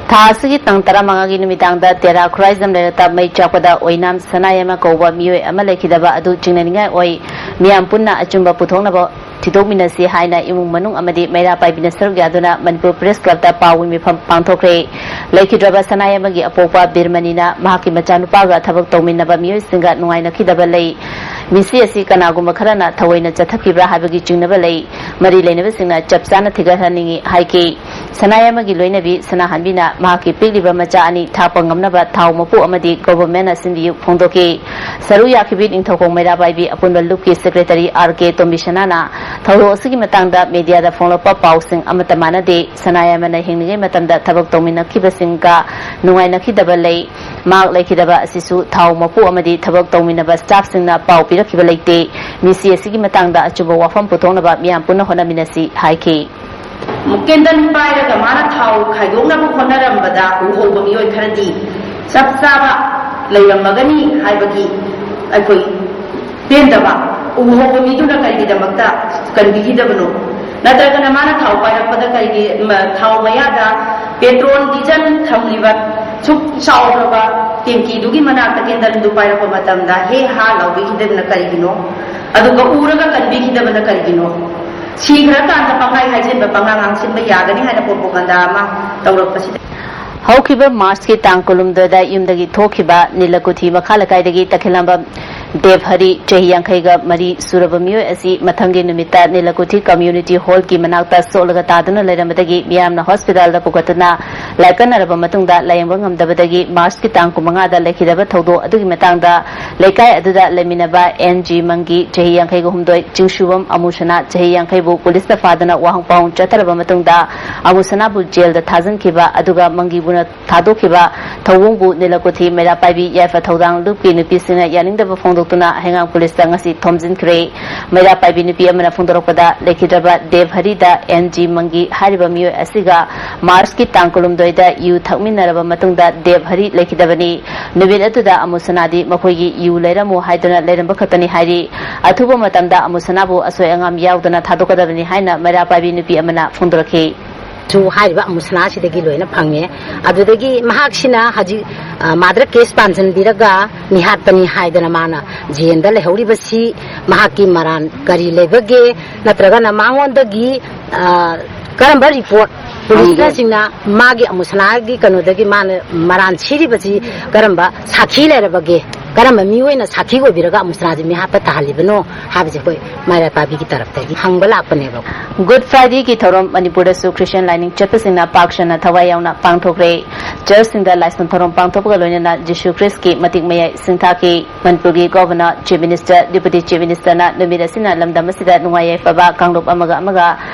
ꯊꯥ ꯑꯁꯤꯒꯤ ꯇꯥꯡ ꯇꯔꯥꯃꯉꯥꯒꯤ ꯅꯨꯃꯤꯗꯥꯡꯗ ꯇꯦꯔꯥ ꯈꯨꯔꯥꯏꯖꯝ ꯂꯩꯔꯛꯇ ꯃꯩ ꯆꯥꯛꯄꯗ ꯑꯣꯏꯅꯥꯝ ꯁꯅꯥꯌꯥꯏꯃ ꯀꯧꯕ ꯃꯤꯑꯣꯏ ꯑꯃ ꯂꯩꯈꯤꯗꯕ ꯑꯗꯨ ꯆꯤꯡꯅꯅꯤꯡꯉꯥꯏ ꯑꯣꯏ꯫ ꯃꯤꯌꯥꯝ ꯄꯨꯟꯅ ꯑꯆꯨꯝꯕ ꯄꯨꯊꯣꯛꯅꯕ ꯊꯤꯗꯣꯛꯃꯤꯟꯅꯁꯤ ꯍꯥꯏꯅ ꯏꯃꯨꯡ ꯃꯅꯨꯡ ꯑꯃꯗꯤ ꯃꯩꯔꯥ ꯄꯥꯏꯕꯤꯅ ꯁꯔꯨꯛ ꯌꯥꯗꯨꯅ ꯃꯅꯤꯄꯨꯔ ꯄ꯭ꯔꯦꯁ ꯀ꯭ꯂꯕꯇ ꯄꯥꯎꯒꯤ ꯃꯤꯐꯝ ꯄꯥꯡꯊꯣꯛꯈ꯭ꯔꯦ꯫ ꯂꯩꯈꯤꯗ꯭ꯔꯕ ꯁꯅꯥꯌꯥꯏꯃꯒꯤ ꯑꯄꯣꯛꯄ ꯕꯤꯔꯃꯅꯤꯅ ꯃꯍꯥꯛꯀꯤ ꯃꯆꯥꯅꯨꯄꯥꯒ ꯊꯕꯛ ꯇꯧꯃꯤꯟꯅꯕ ꯃꯤꯑꯣꯏꯁꯤꯡꯒ ꯅꯨꯡꯉꯥꯏꯅꯈꯤꯗꯕ ꯂꯩ꯫ ꯃꯤꯁꯤ ꯑꯁꯤ ꯀꯅꯥꯒꯨꯝꯕ ꯈꯔꯅ ꯊꯑꯣꯏꯅ ꯆꯠꯊꯈꯤꯕ꯭ꯔꯥ ꯍꯥꯏꯕꯒꯤ ꯆꯤꯡꯅꯕ ꯂꯩ꯫ ꯃꯔꯤ ꯂꯩꯅꯕꯁꯤꯡꯅ ꯆꯞ ꯆꯥꯅ ꯊꯤꯒꯠꯍꯟꯅꯤꯡꯏ ꯍꯥꯏꯈꯤ꯫ ꯁꯅꯥꯌꯥꯏꯃꯒꯤ ꯂꯣꯏꯅꯕꯤ ꯁꯅꯥꯍꯟꯕꯤꯅ ꯃꯍꯥꯛꯀꯤ ꯄꯤꯛꯂꯤꯕ ꯃꯆꯥ ꯑꯅꯤ ꯊꯥꯛꯄ ꯉꯝꯅꯕ ꯊꯥꯎ ꯃꯄꯨ ꯑꯃꯗꯤ ꯒꯣꯚꯔꯟꯃꯦꯟꯠꯅ ꯁꯤꯟꯕꯤꯌꯨ ꯐꯣꯡꯗꯣꯛꯈꯤ꯫ ꯁꯔꯨ ꯌꯥꯈꯤꯕꯤ ꯅꯤꯡꯊꯧꯈꯣꯡ ꯃꯩꯔꯥ ꯄꯥꯏꯕꯤ ꯑꯄꯨꯟꯕ ꯂꯨꯞꯀꯤ ꯁꯦꯀ꯭ꯔꯦꯇꯔꯤ ꯑꯥꯔ ꯀꯦ ꯇꯣꯝꯕꯤꯁꯅꯥꯅ ꯊꯧꯗꯣꯛ ꯑꯁꯤꯒꯤ ꯃꯇꯥꯡꯗ ꯃꯦꯗꯤꯌꯥꯗ ꯐꯣꯡꯂꯛꯄ ꯄꯥꯎꯁꯤꯡ ꯑꯃꯠꯇ ꯃꯥꯟꯅꯗꯦ꯫ ꯁꯅꯥꯌꯥꯏꯃꯅ ꯍꯤꯡꯂꯤꯉꯩ ꯃꯇꯝꯗ ꯊꯕꯛ ꯇꯧꯃꯤꯟꯅꯈꯤꯕꯁꯤꯡꯒ ꯅꯨꯡꯉꯥꯏꯅꯈꯤꯗꯕ ꯂꯩ꯫ ꯃꯍꯥꯛ ꯂꯩꯈꯤꯗꯕ ꯑꯁꯤꯁꯨ ꯊꯥꯎ ꯃꯄꯨ ꯑꯃꯗꯤ ꯊꯕꯛ ꯇꯧꯃꯤꯟꯅꯕ ꯁ꯭ꯇꯥꯐꯁꯤꯡꯅ ꯄꯥꯎ ꯄꯤꯔꯛꯈꯤꯕ ꯂꯩꯇꯦ꯫ ꯃꯤꯁꯤ ꯑꯁꯤꯒꯤ ꯃꯇꯥꯡꯗ ꯑꯆꯨꯝꯕ ꯋꯥꯐꯝ ꯄꯨꯊꯣꯛꯅꯕ ꯃꯤꯌꯥꯝ ꯄꯨꯟꯅ ꯍꯣꯠꯅꯃꯤꯟꯅꯁꯤ ꯍꯥꯏꯈꯤ꯫ ꯀꯦꯟꯗꯜ ꯄꯥꯏꯔꯒ ꯃꯥꯅ ꯊꯥꯎ ꯈꯥꯏꯗꯣꯛꯅꯕ ꯍꯣꯠꯅꯔꯝꯕꯗ ꯎꯍꯧꯕ ꯃꯤꯑꯣꯏ ꯈꯔꯗꯤ ꯆꯞ ꯆꯥꯕ ꯂꯩꯔꯝꯃꯒꯅꯤ ꯍꯥꯏꯕꯒꯤ ꯑꯩꯈꯣꯏ ꯄꯦꯟꯗꯕ꯫ ꯎꯍꯧꯕ ꯃꯤꯗꯨꯅ ꯀꯔꯤꯒꯤꯗꯃꯛꯇ ꯀꯟꯕꯤꯈꯤꯗꯕꯅꯣ? ꯅꯠꯇ꯭ꯔꯒꯅ ꯃꯥꯅ ꯊꯥꯎ ꯄꯥꯏꯔꯛꯄꯗ ꯀꯔꯤꯒꯤ, ꯃ-, ꯊꯥꯎ ꯃꯌꯥꯗ ꯄꯦꯇ꯭ꯔꯣꯜ, ꯗꯤꯖꯜ ꯊꯝꯂꯤꯕ ꯁꯨꯛ ꯆꯥꯎꯔꯕ ꯇꯦꯡꯀꯤꯗꯨꯒꯤ ꯃꯅꯥꯛꯇ ꯀꯦꯟꯗꯜꯗꯨ ꯄꯥꯏꯔꯛꯄ ꯃꯇꯝꯗ ꯍꯦ ꯍꯥ ꯂꯥꯎꯕꯤꯈꯤꯗꯕꯅ ꯀꯔꯤꯒꯤꯅꯣ? ꯑꯗꯨꯒ ꯎꯔꯒ ꯀꯟꯕꯤꯈꯤꯗꯕꯅ ꯀꯔꯤꯒꯤꯅꯣ? ꯁꯤꯈ꯭ꯔꯀꯥꯟꯗ ꯄꯪꯍꯥꯏ ꯍꯥꯏꯖꯤꯟꯕ, ꯄꯉꯥꯡ ꯉꯥꯡꯁꯤꯟꯕ ꯌꯥꯒꯅꯤ ꯍꯥꯏꯅ ꯄ꯭ꯔꯣꯄꯣꯒꯟꯗꯥ ꯑꯃ ꯇꯧꯔꯛꯄꯁꯤꯗ꯫ ꯍꯧꯈꯤꯕ ꯃꯥꯔꯆꯀꯤ ꯇꯥꯡ ꯀꯨꯟꯍꯨꯝꯗꯣꯏꯗ ꯌꯨꯝꯗꯒꯤ ꯊꯣꯛꯈꯤꯕ ꯅꯤꯂꯀꯨꯊꯤ ꯃꯈꯥ ꯂꯩꯀꯥꯏꯗꯒꯤ ꯇꯈꯦꯂꯝꯕꯝ ꯗꯦꯕꯍꯔꯤ, ꯆꯍꯤ ꯌꯥꯡꯈꯩꯒ ꯃꯔꯤ ꯁꯨꯔꯕ ꯃꯤꯑꯣꯏ ꯑꯁꯤ ꯃꯊꯪꯒꯤ ꯅꯨꯃꯤꯠꯇ ꯅꯤꯂꯀꯨꯊꯤ ꯀꯝꯌꯨꯅꯤꯇꯤ ꯍꯣꯜꯒꯤ ꯃꯅꯥꯛꯇ ꯁꯣꯛꯂꯒ ꯇꯥꯗꯨꯅ ꯂꯩꯔꯝꯕꯗꯒꯤ ꯃꯤꯌꯥꯝꯅ ꯍꯣꯁꯄꯤꯇꯥꯜꯗ ꯄꯨꯈꯠꯇꯨꯅ ꯂꯥꯏꯀꯠꯅꯔꯕ ꯃꯇꯨꯡꯗ ꯂꯥꯌꯦꯡꯕ ꯉꯝꯗꯕꯗꯒꯤ ꯃꯥꯔꯆꯀꯤ ꯇꯥꯡ ꯀꯨꯟꯃꯉꯥꯗ ꯂꯩꯈꯤꯗꯕ ꯊꯧꯗꯣꯛ ꯑꯗꯨꯒꯤ ꯃꯇꯥꯡꯗ ꯂꯩꯀꯥꯏ ꯑꯗꯨꯗ ꯂꯩꯃꯤꯟꯅꯕ ꯑꯦꯟ ꯖꯤ ꯃꯪꯒꯤ, ꯆꯍꯤ ꯌꯥꯡꯈꯩꯒ ꯍꯨꯝꯗꯣꯏ, ꯆꯤꯡꯁꯨꯕꯝ ꯑꯃꯨꯁꯅꯥ, ꯆꯍꯤ ꯌꯥꯡꯈꯩꯕꯨ ꯄꯨꯂꯤꯁꯅ ꯐꯥꯗꯨꯅ ꯋꯥꯍꯪ ꯄꯥꯎꯍꯪ ꯆꯠꯊꯔꯕ ꯃꯇꯨꯡꯗ ꯑꯃꯨꯁꯅꯥꯕꯨ ꯖꯦꯜꯗ ꯊꯥꯖꯤꯟꯈꯤꯕ ꯑꯗꯨꯒ ꯃꯪꯒꯤꯕꯨꯅ ꯊꯥꯗꯣꯛꯈꯤꯕ ꯊꯧꯑꯣꯡꯕꯨ ꯅꯤꯂꯀꯨꯊꯤ ꯃꯩꯔꯥ ꯄꯥꯏꯕꯤ ꯌꯥꯏꯐ ꯊꯧꯗꯥꯡ ꯂꯨꯞꯀꯤ ꯅꯨꯄꯤꯁꯤꯡꯅ ꯌꯥꯅꯤꯡꯗꯕ ꯐꯣꯡꯗꯣꯛꯇꯨꯅ ꯍꯩꯉꯥꯡ ꯄꯨꯂꯤꯁꯇ ꯉꯁꯤ ꯊꯣꯝꯖꯤꯟꯈ꯭ꯔꯦ꯫ ꯃꯩꯔꯥ ꯄꯥꯏꯕꯤ ꯅꯨꯄꯤ ꯑꯃꯅ ꯐꯣꯡꯗꯣꯔꯛꯄꯗ, ꯂꯩꯈꯤꯗ꯭ꯔꯕ ꯗꯦꯕ ꯍꯔꯤꯗ ꯑꯦꯟ ꯖꯤ ꯃꯪꯒꯤ ꯍꯥꯏꯔꯤꯕ ꯃꯤꯑꯣꯏ ꯑꯁꯤꯒ ꯃꯥꯔꯆꯀꯤ ꯇꯥꯡ ꯀꯨꯟꯍꯨꯝꯗꯣꯏꯗ ꯌꯨ ꯊꯛꯃꯤꯟꯅꯔꯕ ꯃꯇꯨꯡꯗ ꯗꯦꯕ ꯍꯔꯤ ꯂꯩꯈꯤꯗꯕꯅꯤ꯫ ꯅꯨꯃꯤꯠ ꯑꯗꯨꯗ ꯑꯃꯨꯁꯅꯥꯗꯤ ꯃꯈꯣꯏꯒꯤ ꯌꯨ ꯂꯩꯔꯝꯃꯨ ꯍꯥꯏꯗꯨꯅ ꯂꯩꯔꯝꯕ ꯈꯛꯇꯅꯤ ꯍꯥꯏꯔꯤ꯫ ꯑꯊꯨꯕ ꯃꯇꯝꯗ ꯑꯃꯨꯁꯅꯥꯕꯨ ꯑꯁꯣꯏ ꯑꯉꯥꯝ ꯌꯥꯎꯗꯅ ꯊꯥꯗꯣꯛꯀꯗꯕꯅꯤ ꯍꯥꯏꯅ ꯃꯩꯔꯥ ꯄꯥꯏꯕꯤ ꯅꯨꯄꯤ ꯑꯃꯅ ꯐꯣꯡꯗꯣꯔꯛꯈꯤ꯫ ꯁꯨ ꯍꯥꯏꯔꯤꯕ ꯑꯃꯨꯁꯅꯥꯁꯤꯗꯒꯤ ꯂꯣꯏꯅ ꯐꯪꯉꯦ꯫ ꯑꯗꯨꯗꯒꯤ ꯃꯍꯥꯛꯁꯤꯅ ꯍꯧꯖꯤꯛ, ꯑ, ꯃꯥꯗꯔ ꯀꯦꯁ ꯄꯥꯟꯁꯤꯟꯕꯤꯔꯒ ꯃꯤꯍꯥꯠꯄꯅꯤ ꯍꯥꯏꯗꯅ ꯃꯥꯅ ꯖꯦꯜꯗ ꯂꯩꯍꯧꯔꯤꯕꯁꯤ ꯃꯍꯥꯛꯀꯤ ꯃꯔꯥꯟ ꯀꯔꯤ ꯂꯩꯕꯒꯦ? ꯅꯠꯇ꯭ꯔꯒꯅ ꯃꯉꯣꯟꯗꯒꯤ, ꯑ, ꯀꯔꯝꯕ ꯔꯤꯄꯣꯔꯠ ꯄꯨꯂꯤꯁꯅꯆꯤꯡꯅ ꯃꯥꯒꯤ ꯑꯃꯨꯁꯅꯥꯒꯤ ꯀꯩꯅꯣꯗꯒꯤ ꯃꯥꯅ ꯃꯔꯥꯟ ꯁꯤꯔꯤꯕꯁꯤ ꯀꯔꯝꯕ ꯁꯥꯈꯤ ꯂꯩꯔꯕꯒꯦ? ꯀꯔꯝꯕ ꯃꯤꯑꯣꯏꯅ ꯁꯥꯈꯤ ꯑꯣꯏꯕꯤꯔꯒ ꯑꯃꯨꯁꯅꯥꯁꯤ ꯃꯤꯍꯥꯠꯄ ꯇꯥꯍꯜꯂꯤꯕꯅꯣ ꯍꯥꯏꯕꯁꯦ ꯑꯩꯈꯣꯏ ꯃꯩꯔꯥ ꯄꯥꯏꯕꯤꯒꯤ ꯇꯔꯞꯇꯒꯤ ꯍꯪꯕ ꯂꯥꯛꯄꯅꯦꯕ꯫ ꯒꯨꯗ ꯐ꯭ꯔꯥꯏꯗꯦꯒꯤ ꯊꯧꯔꯝ ꯃꯅꯤꯄꯨꯔꯗꯁꯨ ꯈ꯭ꯔꯤꯁꯇꯤꯌꯟ ꯂꯥꯏꯅꯤꯡ ꯆꯠꯄꯁꯤꯡꯅ ꯄꯥꯛ ꯁꯟꯅ ꯊꯋꯥꯏ ꯌꯥꯎꯅ ꯄꯥꯡꯊꯣꯛꯈ꯭ꯔꯦ꯫ ꯆꯔꯆꯁꯤꯡꯗ ꯂꯥꯏꯁꯣꯟ ꯊꯧꯔꯝ ꯄꯥꯡꯊꯣꯛꯄꯒ ꯂꯣꯏꯅꯅ ꯖꯤꯁꯨ ꯈ꯭ꯔꯤꯁꯀꯤ ꯃꯇꯤꯛ ꯃꯌꯥꯏ ꯁꯤꯡꯊꯥꯈꯤ꯫ ꯃꯅꯤꯄꯨꯔꯒꯤ governor, chief minister, deputy chief ꯃꯤꯅꯤꯁꯇꯔꯅ ꯅꯨꯃꯤꯠ ꯑꯁꯤꯅ ꯂꯝꯗꯝ ꯑꯁꯤꯗ ꯅꯨꯡꯉꯥꯏ ꯌꯥꯏꯐꯕ ꯀꯥꯡꯂꯨꯞ ꯑꯃꯒ ꯑꯃꯒ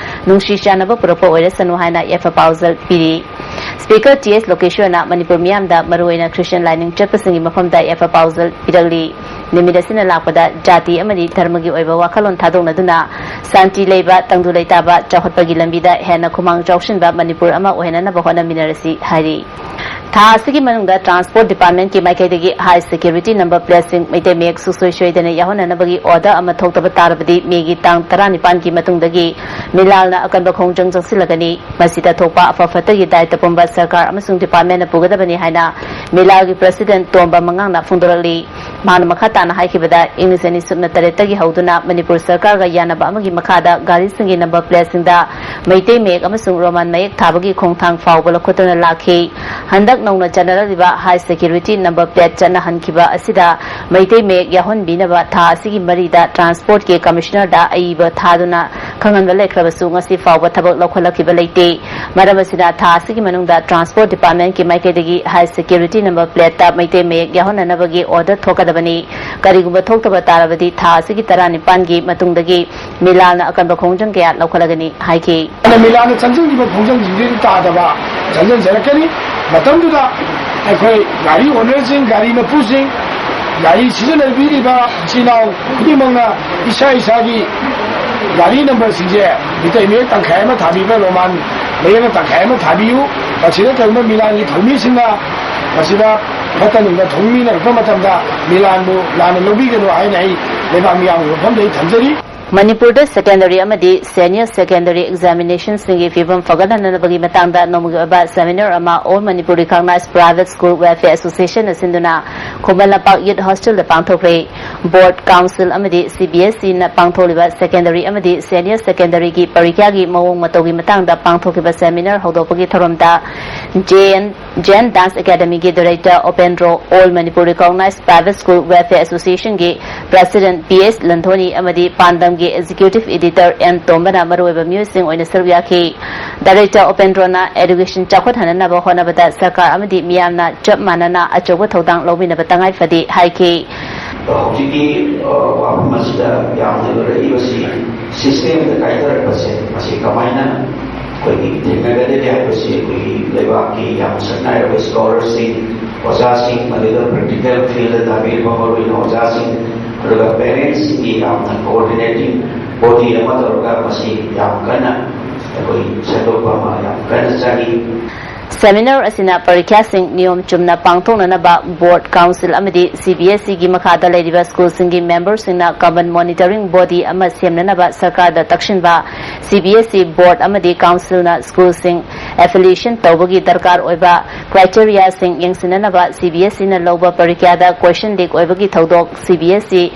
ꯅꯨꯡꯁꯤ ꯆꯥꯟꯅꯕ ꯄꯨꯔꯛꯄ ꯑꯣꯏꯔꯁꯅꯨ ꯍꯥꯏꯅ ꯌꯥꯏꯐ ꯄꯥꯎꯖꯦꯜ ꯄꯤꯔꯤ꯫ ꯁ꯭ꯄꯤꯀꯔ ꯇꯤ ꯑꯦꯁ ꯂꯣꯀꯦꯁ꯭ꯋꯔꯅ ꯃꯅꯤꯄꯨꯔ ꯃꯤꯌꯥꯝꯗ, ꯃꯔꯨꯑꯣꯏꯅ ꯈ꯭ꯔꯤꯁꯇꯤꯌꯟ ꯂꯥꯏꯅꯤꯡ ꯆꯠꯄꯁꯤꯡꯒꯤ ꯃꯐꯝꯗ ꯌꯥꯏꯐ ꯄꯥꯎꯖꯦꯜ ꯄꯤꯔꯛꯂꯤ꯫ ꯅꯨꯃꯤꯠ ꯑꯁꯤꯅ ꯂꯥꯛꯄꯗ ꯖꯥꯇꯤ ꯑꯃꯗꯤ ꯙꯔꯃꯒꯤ ꯑꯣꯏꯕ ꯋꯥꯈꯜꯂꯣꯟ ꯊꯥꯗꯣꯛꯅꯗꯨꯅ ꯁꯥꯟꯇꯤ ꯂꯩꯕ, ꯇꯪꯗꯨ ꯂꯩꯇꯥꯕ, ꯆꯥꯎꯈꯠꯄꯒꯤ ꯂꯝꯕꯤꯗ ꯍꯦꯟꯅ ꯈꯨꯃꯥꯡ ꯆꯥꯎꯁꯤꯟꯕ ꯃꯅꯤꯄꯨꯔ ꯑꯃ ꯑꯣꯏꯍꯟꯅꯅꯕ ꯍꯣꯠꯅꯃꯤꯟꯅꯔꯁꯤ ꯍꯥꯏꯔꯤ꯫ ꯊꯥ ꯑꯁꯤꯒꯤ ꯃꯅꯨꯡꯗ ꯇ꯭ꯔꯥꯟꯁꯄꯣꯔꯠ ꯗꯤꯄꯥꯔꯠꯃꯦꯟꯠꯀꯤ ꯃꯥꯏꯀꯩꯗꯒꯤ ꯍꯥꯏ ꯁꯦꯀ꯭ꯌꯨꯔꯤꯇꯤ ꯅꯝꯕꯔ ꯄ꯭ꯂꯦꯠꯁꯤꯡ ꯃꯩꯇꯩ ꯃꯌꯦꯛ ꯁꯨꯡꯁꯣꯏ ꯁꯣꯏꯗꯅ ꯌꯥꯎꯍꯟꯅꯅꯕꯒꯤ ꯑꯣꯔꯗꯔ ꯑꯃ ꯊꯣꯛꯇꯕ ꯇꯥꯔꯕꯗꯤ ꯃꯦꯒꯤ ꯇꯥꯡ ꯇꯔꯥꯅꯤꯄꯥꯟꯒꯤ ꯃꯇꯨꯡꯗꯒꯤ ꯃꯤꯂꯥꯜꯅ ꯑꯀꯟꯕ ꯈꯣꯡꯖꯪ ꯆꯪꯁꯤꯜꯂꯒꯅꯤ꯫ ꯃꯁꯤꯗ ꯊꯣꯛꯄ ꯑꯐ ꯐꯠꯇꯒꯤ ꯗꯥꯏꯇ ꯄꯨꯝꯕ ꯁꯔꯀꯥꯔ ꯑꯃꯁꯨꯡ ꯗꯤꯄꯥꯔꯠꯃꯦꯟꯠꯅ ꯄꯨꯒꯗꯕꯅꯤ ꯍꯥꯏꯅ ꯃꯤꯂꯥꯜꯒꯤ ꯄ꯭ꯔꯁꯤꯗꯦꯟꯠ ꯇꯣꯝꯕ ꯃꯉꯥꯡꯅ ꯐꯣꯡꯗꯣꯔꯛꯂꯤ꯫ ꯃꯍꯥꯛꯅ ꯃꯈꯥ ꯇꯥꯅ ꯍꯥꯏꯈꯤꯕꯗ, ꯏꯪ ꯂꯤꯁꯤꯡ ꯑꯅꯤ ꯁꯨꯞꯅ ꯇꯔꯦꯠꯇꯒꯤ ꯍꯧꯗꯨꯅ ꯃꯅꯤꯄꯨꯔ ꯁꯔꯀꯥꯔꯒ ꯌꯥꯅꯕ ꯑꯃꯒꯤ ꯃꯈꯥꯗ ꯒꯥꯔꯤꯁꯤꯡꯒꯤ ꯅꯝꯕꯔ ꯄ꯭ꯂꯦꯠꯁꯤꯡꯗ ꯃꯩꯇꯩ ꯃꯌꯦꯛ ꯑꯃꯁꯨꯡ ꯔꯣꯃꯥꯟ ꯃꯌꯦꯛ ꯊꯥꯕꯒꯤ ꯈꯣꯡꯊꯥꯡ ꯐꯥꯎꯕ ꯂꯧꯈꯠꯇꯨꯅ ꯂꯥꯛꯈꯤ꯫ ꯍꯟꯗꯛ ꯅꯧꯅ ꯆꯠꯅꯔꯛꯂꯤꯕ ꯍꯥꯏ ꯁꯦꯀ꯭ꯌꯨꯔꯤꯇꯤ ꯅꯝꯕꯔ ꯄ꯭ꯂꯦꯠ ꯆꯠꯅꯍꯟꯈꯤꯕ ꯑꯁꯤꯗ ꯃꯩꯇꯩ ꯃꯌꯦꯛ ꯌꯥꯎꯍꯟꯕꯤꯅꯕ ꯊꯥ ꯑꯁꯤꯒꯤ ꯃꯔꯤꯗ ꯇ꯭ꯔꯥꯟꯁꯄꯣꯔꯠꯀꯤ ꯀꯃꯤꯁꯅꯔꯗ ꯑꯏꯕ ꯊꯥꯗꯨꯅ ꯈꯪꯍꯟꯕ ꯂꯩꯈ꯭ꯔꯕꯁꯨ ꯉꯁꯤ ꯐꯥꯎꯕ ꯊꯕꯛ ꯂꯧꯈꯠꯂꯛꯈꯤꯕ ꯂꯩꯇꯦ꯫ ꯃꯔꯝ ꯑꯁꯤꯅ ꯊꯥ ꯑꯁꯤꯒꯤ ꯃꯅꯨꯡꯗ ꯇ꯭ꯔꯥꯟꯁꯄꯣꯔꯠ ꯗꯤꯄꯥꯔꯠꯃꯦꯟꯠꯀꯤ ꯃꯥꯏꯀꯩꯗꯒꯤ ꯍꯥꯏ ꯁꯦꯀ꯭ꯌꯨꯔꯤꯇꯤ ꯅꯝꯕꯔ ꯄ꯭ꯂꯦꯠꯇ ꯃꯩꯇꯩ ꯃꯌꯦꯛ ꯌꯥꯎꯍꯟꯅꯅꯕꯒꯤ ꯑꯣꯔꯗꯔ ꯊꯣꯛꯀꯗꯕꯅꯤ꯫ ꯀꯔꯤꯒꯨꯝꯕ ꯊꯣꯛꯇꯕ ꯇꯥꯔꯕꯗꯤ ꯊꯥ ꯑꯁꯤꯒꯤ ꯇꯔꯥꯅꯤꯄꯥꯟꯒꯤ ꯃꯇꯨꯡꯗꯒꯤ ꯃꯤꯂꯥꯜꯅ ꯑꯀꯟꯕ ꯈꯣꯡꯖꯪ ꯀꯌꯥ ꯂꯧꯈꯠꯂꯒꯅꯤ ꯍꯥꯏꯈꯤ꯫ ꯑꯗꯨꯅ ꯃꯤꯂꯥꯜꯅ ꯆꯪꯁꯤꯟꯈꯤꯕ ꯈꯣꯡꯖꯪꯁꯤꯡꯗꯨꯗꯤ ꯇꯥꯗꯕ ꯆꯪꯁꯤꯟꯖꯔꯛꯀꯅꯤ꯫ ꯃꯇꯝꯗꯨꯗ ꯑꯩꯈꯣꯏ ꯒꯥꯔꯤ ꯑꯣꯅꯔꯁꯤꯡ, ꯒꯥꯔꯤ ꯃꯄꯨꯁꯤꯡ, ꯒꯥꯔꯤ ꯁꯤꯖꯤꯟꯅꯕꯤꯔꯤꯕ ꯏꯆꯤꯜ ꯏꯅꯥꯎ ꯈꯨꯗꯤꯡꯃꯛꯅ ꯏꯁꯥ ꯏꯁꯥꯒꯤ ꯒꯥꯔꯤ ꯅꯝꯕꯔꯁꯤꯡꯁꯦ ꯃꯤꯇꯩ ꯃꯌꯦꯛ ꯇꯪꯈꯥꯏ ꯑꯃ ꯊꯥꯕꯤꯕ, ꯔꯣꯃꯥꯟ ꯃꯌꯦꯛꯅ ꯇꯪꯈꯥꯏ ꯑꯃ ꯊꯥꯕꯤꯌꯨ꯫ ꯃꯁꯤꯗ ꯀꯔꯤꯒꯨꯝꯕ ꯃꯤꯂꯥꯜꯒꯤ ꯊꯧꯃꯤꯁꯤꯡꯅ ꯃꯁꯤꯗ ꯐꯠꯇ ꯅꯨꯡꯗ ꯊꯧꯃꯤꯟꯅꯔꯛꯄ ꯃꯇꯝꯗ ꯃꯤꯂꯥꯜꯕꯨ ꯂꯥꯟꯅ ꯂꯧꯕꯤꯒꯅꯨ ꯍꯥꯏꯅ ꯑꯩ ꯂꯩꯕꯥꯛ ꯃꯤꯌꯥꯝꯒꯤ ꯃꯐꯝꯗ ꯑꯩ ꯊꯝꯖꯔꯤ꯫ ꯃꯅꯤꯄꯨꯔꯗ ꯁꯦꯀꯦꯟꯗꯔꯤ ꯑꯃꯗꯤ ꯁꯦꯅꯤꯌꯔ ꯁꯦꯀꯦꯟꯗꯔꯤ ꯑꯦꯛꯖꯥꯃꯤꯅꯦꯁꯟꯁꯤꯡꯒꯤ ꯐꯤꯕꯝ ꯐꯒꯠꯍꯟꯅꯕꯒꯤ ꯃꯇꯥꯡꯗ ꯅꯣꯡꯃꯒꯤ ꯑꯣꯏꯕ ꯁꯦꯃꯤꯅꯥꯔ ꯑꯃ All Manipur Recognized Private School Welfare Association ꯅ ꯁꯤꯟꯗꯨꯅ ꯈꯨꯃꯟ ꯂꯝꯄꯥꯛ ꯌꯨꯠ ꯍꯣꯁꯇꯦꯜꯗ ꯄꯥꯡꯊꯣꯛꯈ꯭ꯔꯦ꯫ ꯕꯣꯔꯗ, ꯀꯥꯎꯟꯁꯤꯜ ꯑꯃꯗꯤ ꯁꯤ ꯕꯤ ꯑꯦꯁ ꯏꯅ ꯄꯥꯡꯊꯣꯛꯂꯤꯕ ꯁꯦꯀꯦꯟꯗꯔꯤ ꯑꯃꯗꯤ ꯁꯦꯅꯤꯌꯔ ꯁꯦꯀꯦꯟꯗꯔꯤꯒꯤ ꯄꯔꯤꯈ꯭ꯌꯥꯒꯤ ꯃꯑꯣꯡ ꯃꯇꯧꯒꯤ ꯃꯇꯥꯡꯗ ꯄꯥꯡꯊꯣꯛꯈꯤꯕ ꯁꯦꯃꯤꯅꯥꯔ ꯍꯧꯗꯣꯛꯄꯒꯤ ꯊꯧꯔꯝꯗ ꯖꯦ ꯑꯦꯟ, ꯖꯦꯟ ꯗꯥꯟꯁ ꯑꯦꯀꯥꯗꯃꯤꯒꯤ director Opendro, All Manipur Recognized Private School Welfare Association ꯒꯤ ꯄ꯭ꯔꯦꯁꯤꯗꯦꯟꯠ ꯄꯤ ꯑꯦꯁ ꯂꯟꯊꯣꯅꯤ ꯑꯃꯗꯤ ꯄꯥꯟꯗꯝꯒꯤ ꯑꯦꯛꯖꯤꯀ꯭ꯌꯨꯇꯤꯚ ꯏꯗꯤꯇꯔ ꯑꯦꯟ ꯇꯣꯝꯕꯅ ꯃꯔꯨꯑꯣꯏꯕ ꯃꯤꯑꯣꯏꯁꯤꯡ ꯑꯣꯏꯅ ꯁꯔꯨꯛ ꯌꯥꯈꯤ꯫ ꯗꯥꯏꯔꯦꯛꯇꯔ ꯑꯣꯄꯦꯟꯗ꯭ꯔꯣꯅ ꯑꯦꯖꯨꯀꯦꯁꯟ ꯆꯥꯎꯈꯠꯍꯟꯅꯅꯕ ꯍꯣꯠꯅꯕꯗ ꯁꯔꯀꯥꯔ ꯑꯃꯗꯤ ꯃꯤꯌꯥꯝꯅ ꯆꯞ ꯃꯥꯟꯅꯅ ꯑꯆꯧꯕ ꯊꯧꯗꯥꯡ ꯂꯧꯃꯤꯟꯅꯕ ꯇꯉꯥꯏ ꯐꯗꯦ ꯍꯥꯏꯈꯤ꯫ ꯍꯧꯖꯤꯛꯀꯤ ꯋꯥꯐꯝ ꯑꯁꯤꯗ ꯌꯥꯝꯅ ꯂꯨꯔꯛꯏꯕꯁꯤ ꯁꯤꯁꯇꯦꯝꯗ ꯀꯥꯏꯊꯔꯛꯄꯁꯦ, ꯃꯁꯤ ꯀꯃꯥꯏꯅ ꯑꯩꯈꯣꯏꯒꯤ ꯊꯦꯡꯅꯒꯗꯒꯦ ꯍꯥꯏꯕꯁꯤ ꯑꯩꯈꯣꯏꯒꯤ ꯂꯩꯕꯥꯛꯀꯤ ꯌꯥꯝ ꯁꯛ ꯅꯥꯏꯔꯕ ꯁ꯭ꯀꯣꯂꯔꯁꯤꯡ, ꯑꯣꯖꯥꯁꯤꯡ, ꯃꯗꯨꯗ ꯄ꯭ꯔꯦꯛꯇꯤꯀꯦꯜ ꯐꯤꯜꯗ ꯊꯥꯕꯤꯔꯤꯕ ꯃꯔꯨꯑꯣꯏꯅ ꯑꯣꯖꯥꯁꯤꯡ, ꯑꯗꯨꯒ ꯄꯦꯔꯦꯟꯁꯁꯤꯡꯒꯤ ꯌꯥꯝꯅ ꯀꯣꯑꯣꯔꯗꯤꯅꯦꯇꯤꯡ ꯕꯣꯗꯤ ꯑꯃ ꯇꯧꯔꯒ ꯃꯁꯤ ꯌꯥꯝ ꯀꯟꯅ ꯑꯩꯈꯣꯏ ꯁꯦꯝꯗꯣꯛꯄ ꯑꯃ ꯌꯥꯝ ꯀꯟꯅ ꯆꯪꯏ꯫ ꯁꯦꯃꯤꯅꯥꯔ ꯑꯁꯤꯅ ꯄꯔꯤꯈ꯭ꯌꯥꯁꯤꯡ ꯅꯤꯌꯣꯝ ꯆꯨꯝꯅ ꯄꯥꯡꯊꯣꯛꯅꯅꯕ ꯕꯣꯔꯗ, ꯀꯥꯎꯟꯁꯤꯜ ꯑꯃꯗꯤ ꯁꯤ ꯕꯤ ꯑꯦꯁ ꯏꯒꯤ ꯃꯈꯥꯗ ꯂꯩꯔꯤꯕ ꯁ꯭ꯀꯨꯜꯁꯤꯡꯒꯤ ꯃꯦꯝꯕꯔꯁꯤꯡꯅ ꯀꯃꯟ ꯃꯣꯅꯤꯇꯔꯤꯡ ꯕꯣꯗꯤ ꯑꯃ ꯁꯦꯝꯅꯅꯕ ꯁꯔꯀꯥꯔꯗ ꯇꯛꯁꯤꯟꯕ, ꯁꯤ ꯕꯤ ꯑꯦꯁ ꯏ ꯕꯣꯔꯗ ꯑꯃꯗꯤ ꯀꯥꯎꯟꯁꯤꯜꯅ ꯁ꯭ꯀꯨꯜꯁꯤꯡ ꯑꯦꯐꯤꯂꯤꯌꯦꯁꯟ ꯇꯧꯕꯒꯤ ꯗꯔꯀꯥꯔ ꯑꯣꯏꯕ ꯀ꯭ꯔꯥꯏꯇꯦꯔꯤꯌꯥꯁꯤꯡ ꯌꯦꯡꯁꯤꯟꯅꯅꯕ ꯁꯤ ꯕꯤ ꯑꯦꯁ ꯏꯅ ꯂꯧꯕ ꯄꯔꯤꯈ꯭ꯌꯥꯗ ꯀꯣꯏꯁꯟ ꯂꯤꯛ ꯑꯣꯏꯕꯒꯤ ꯊꯧꯗꯣꯛ ꯁꯤ ꯕꯤ ꯑꯦꯁ ꯏ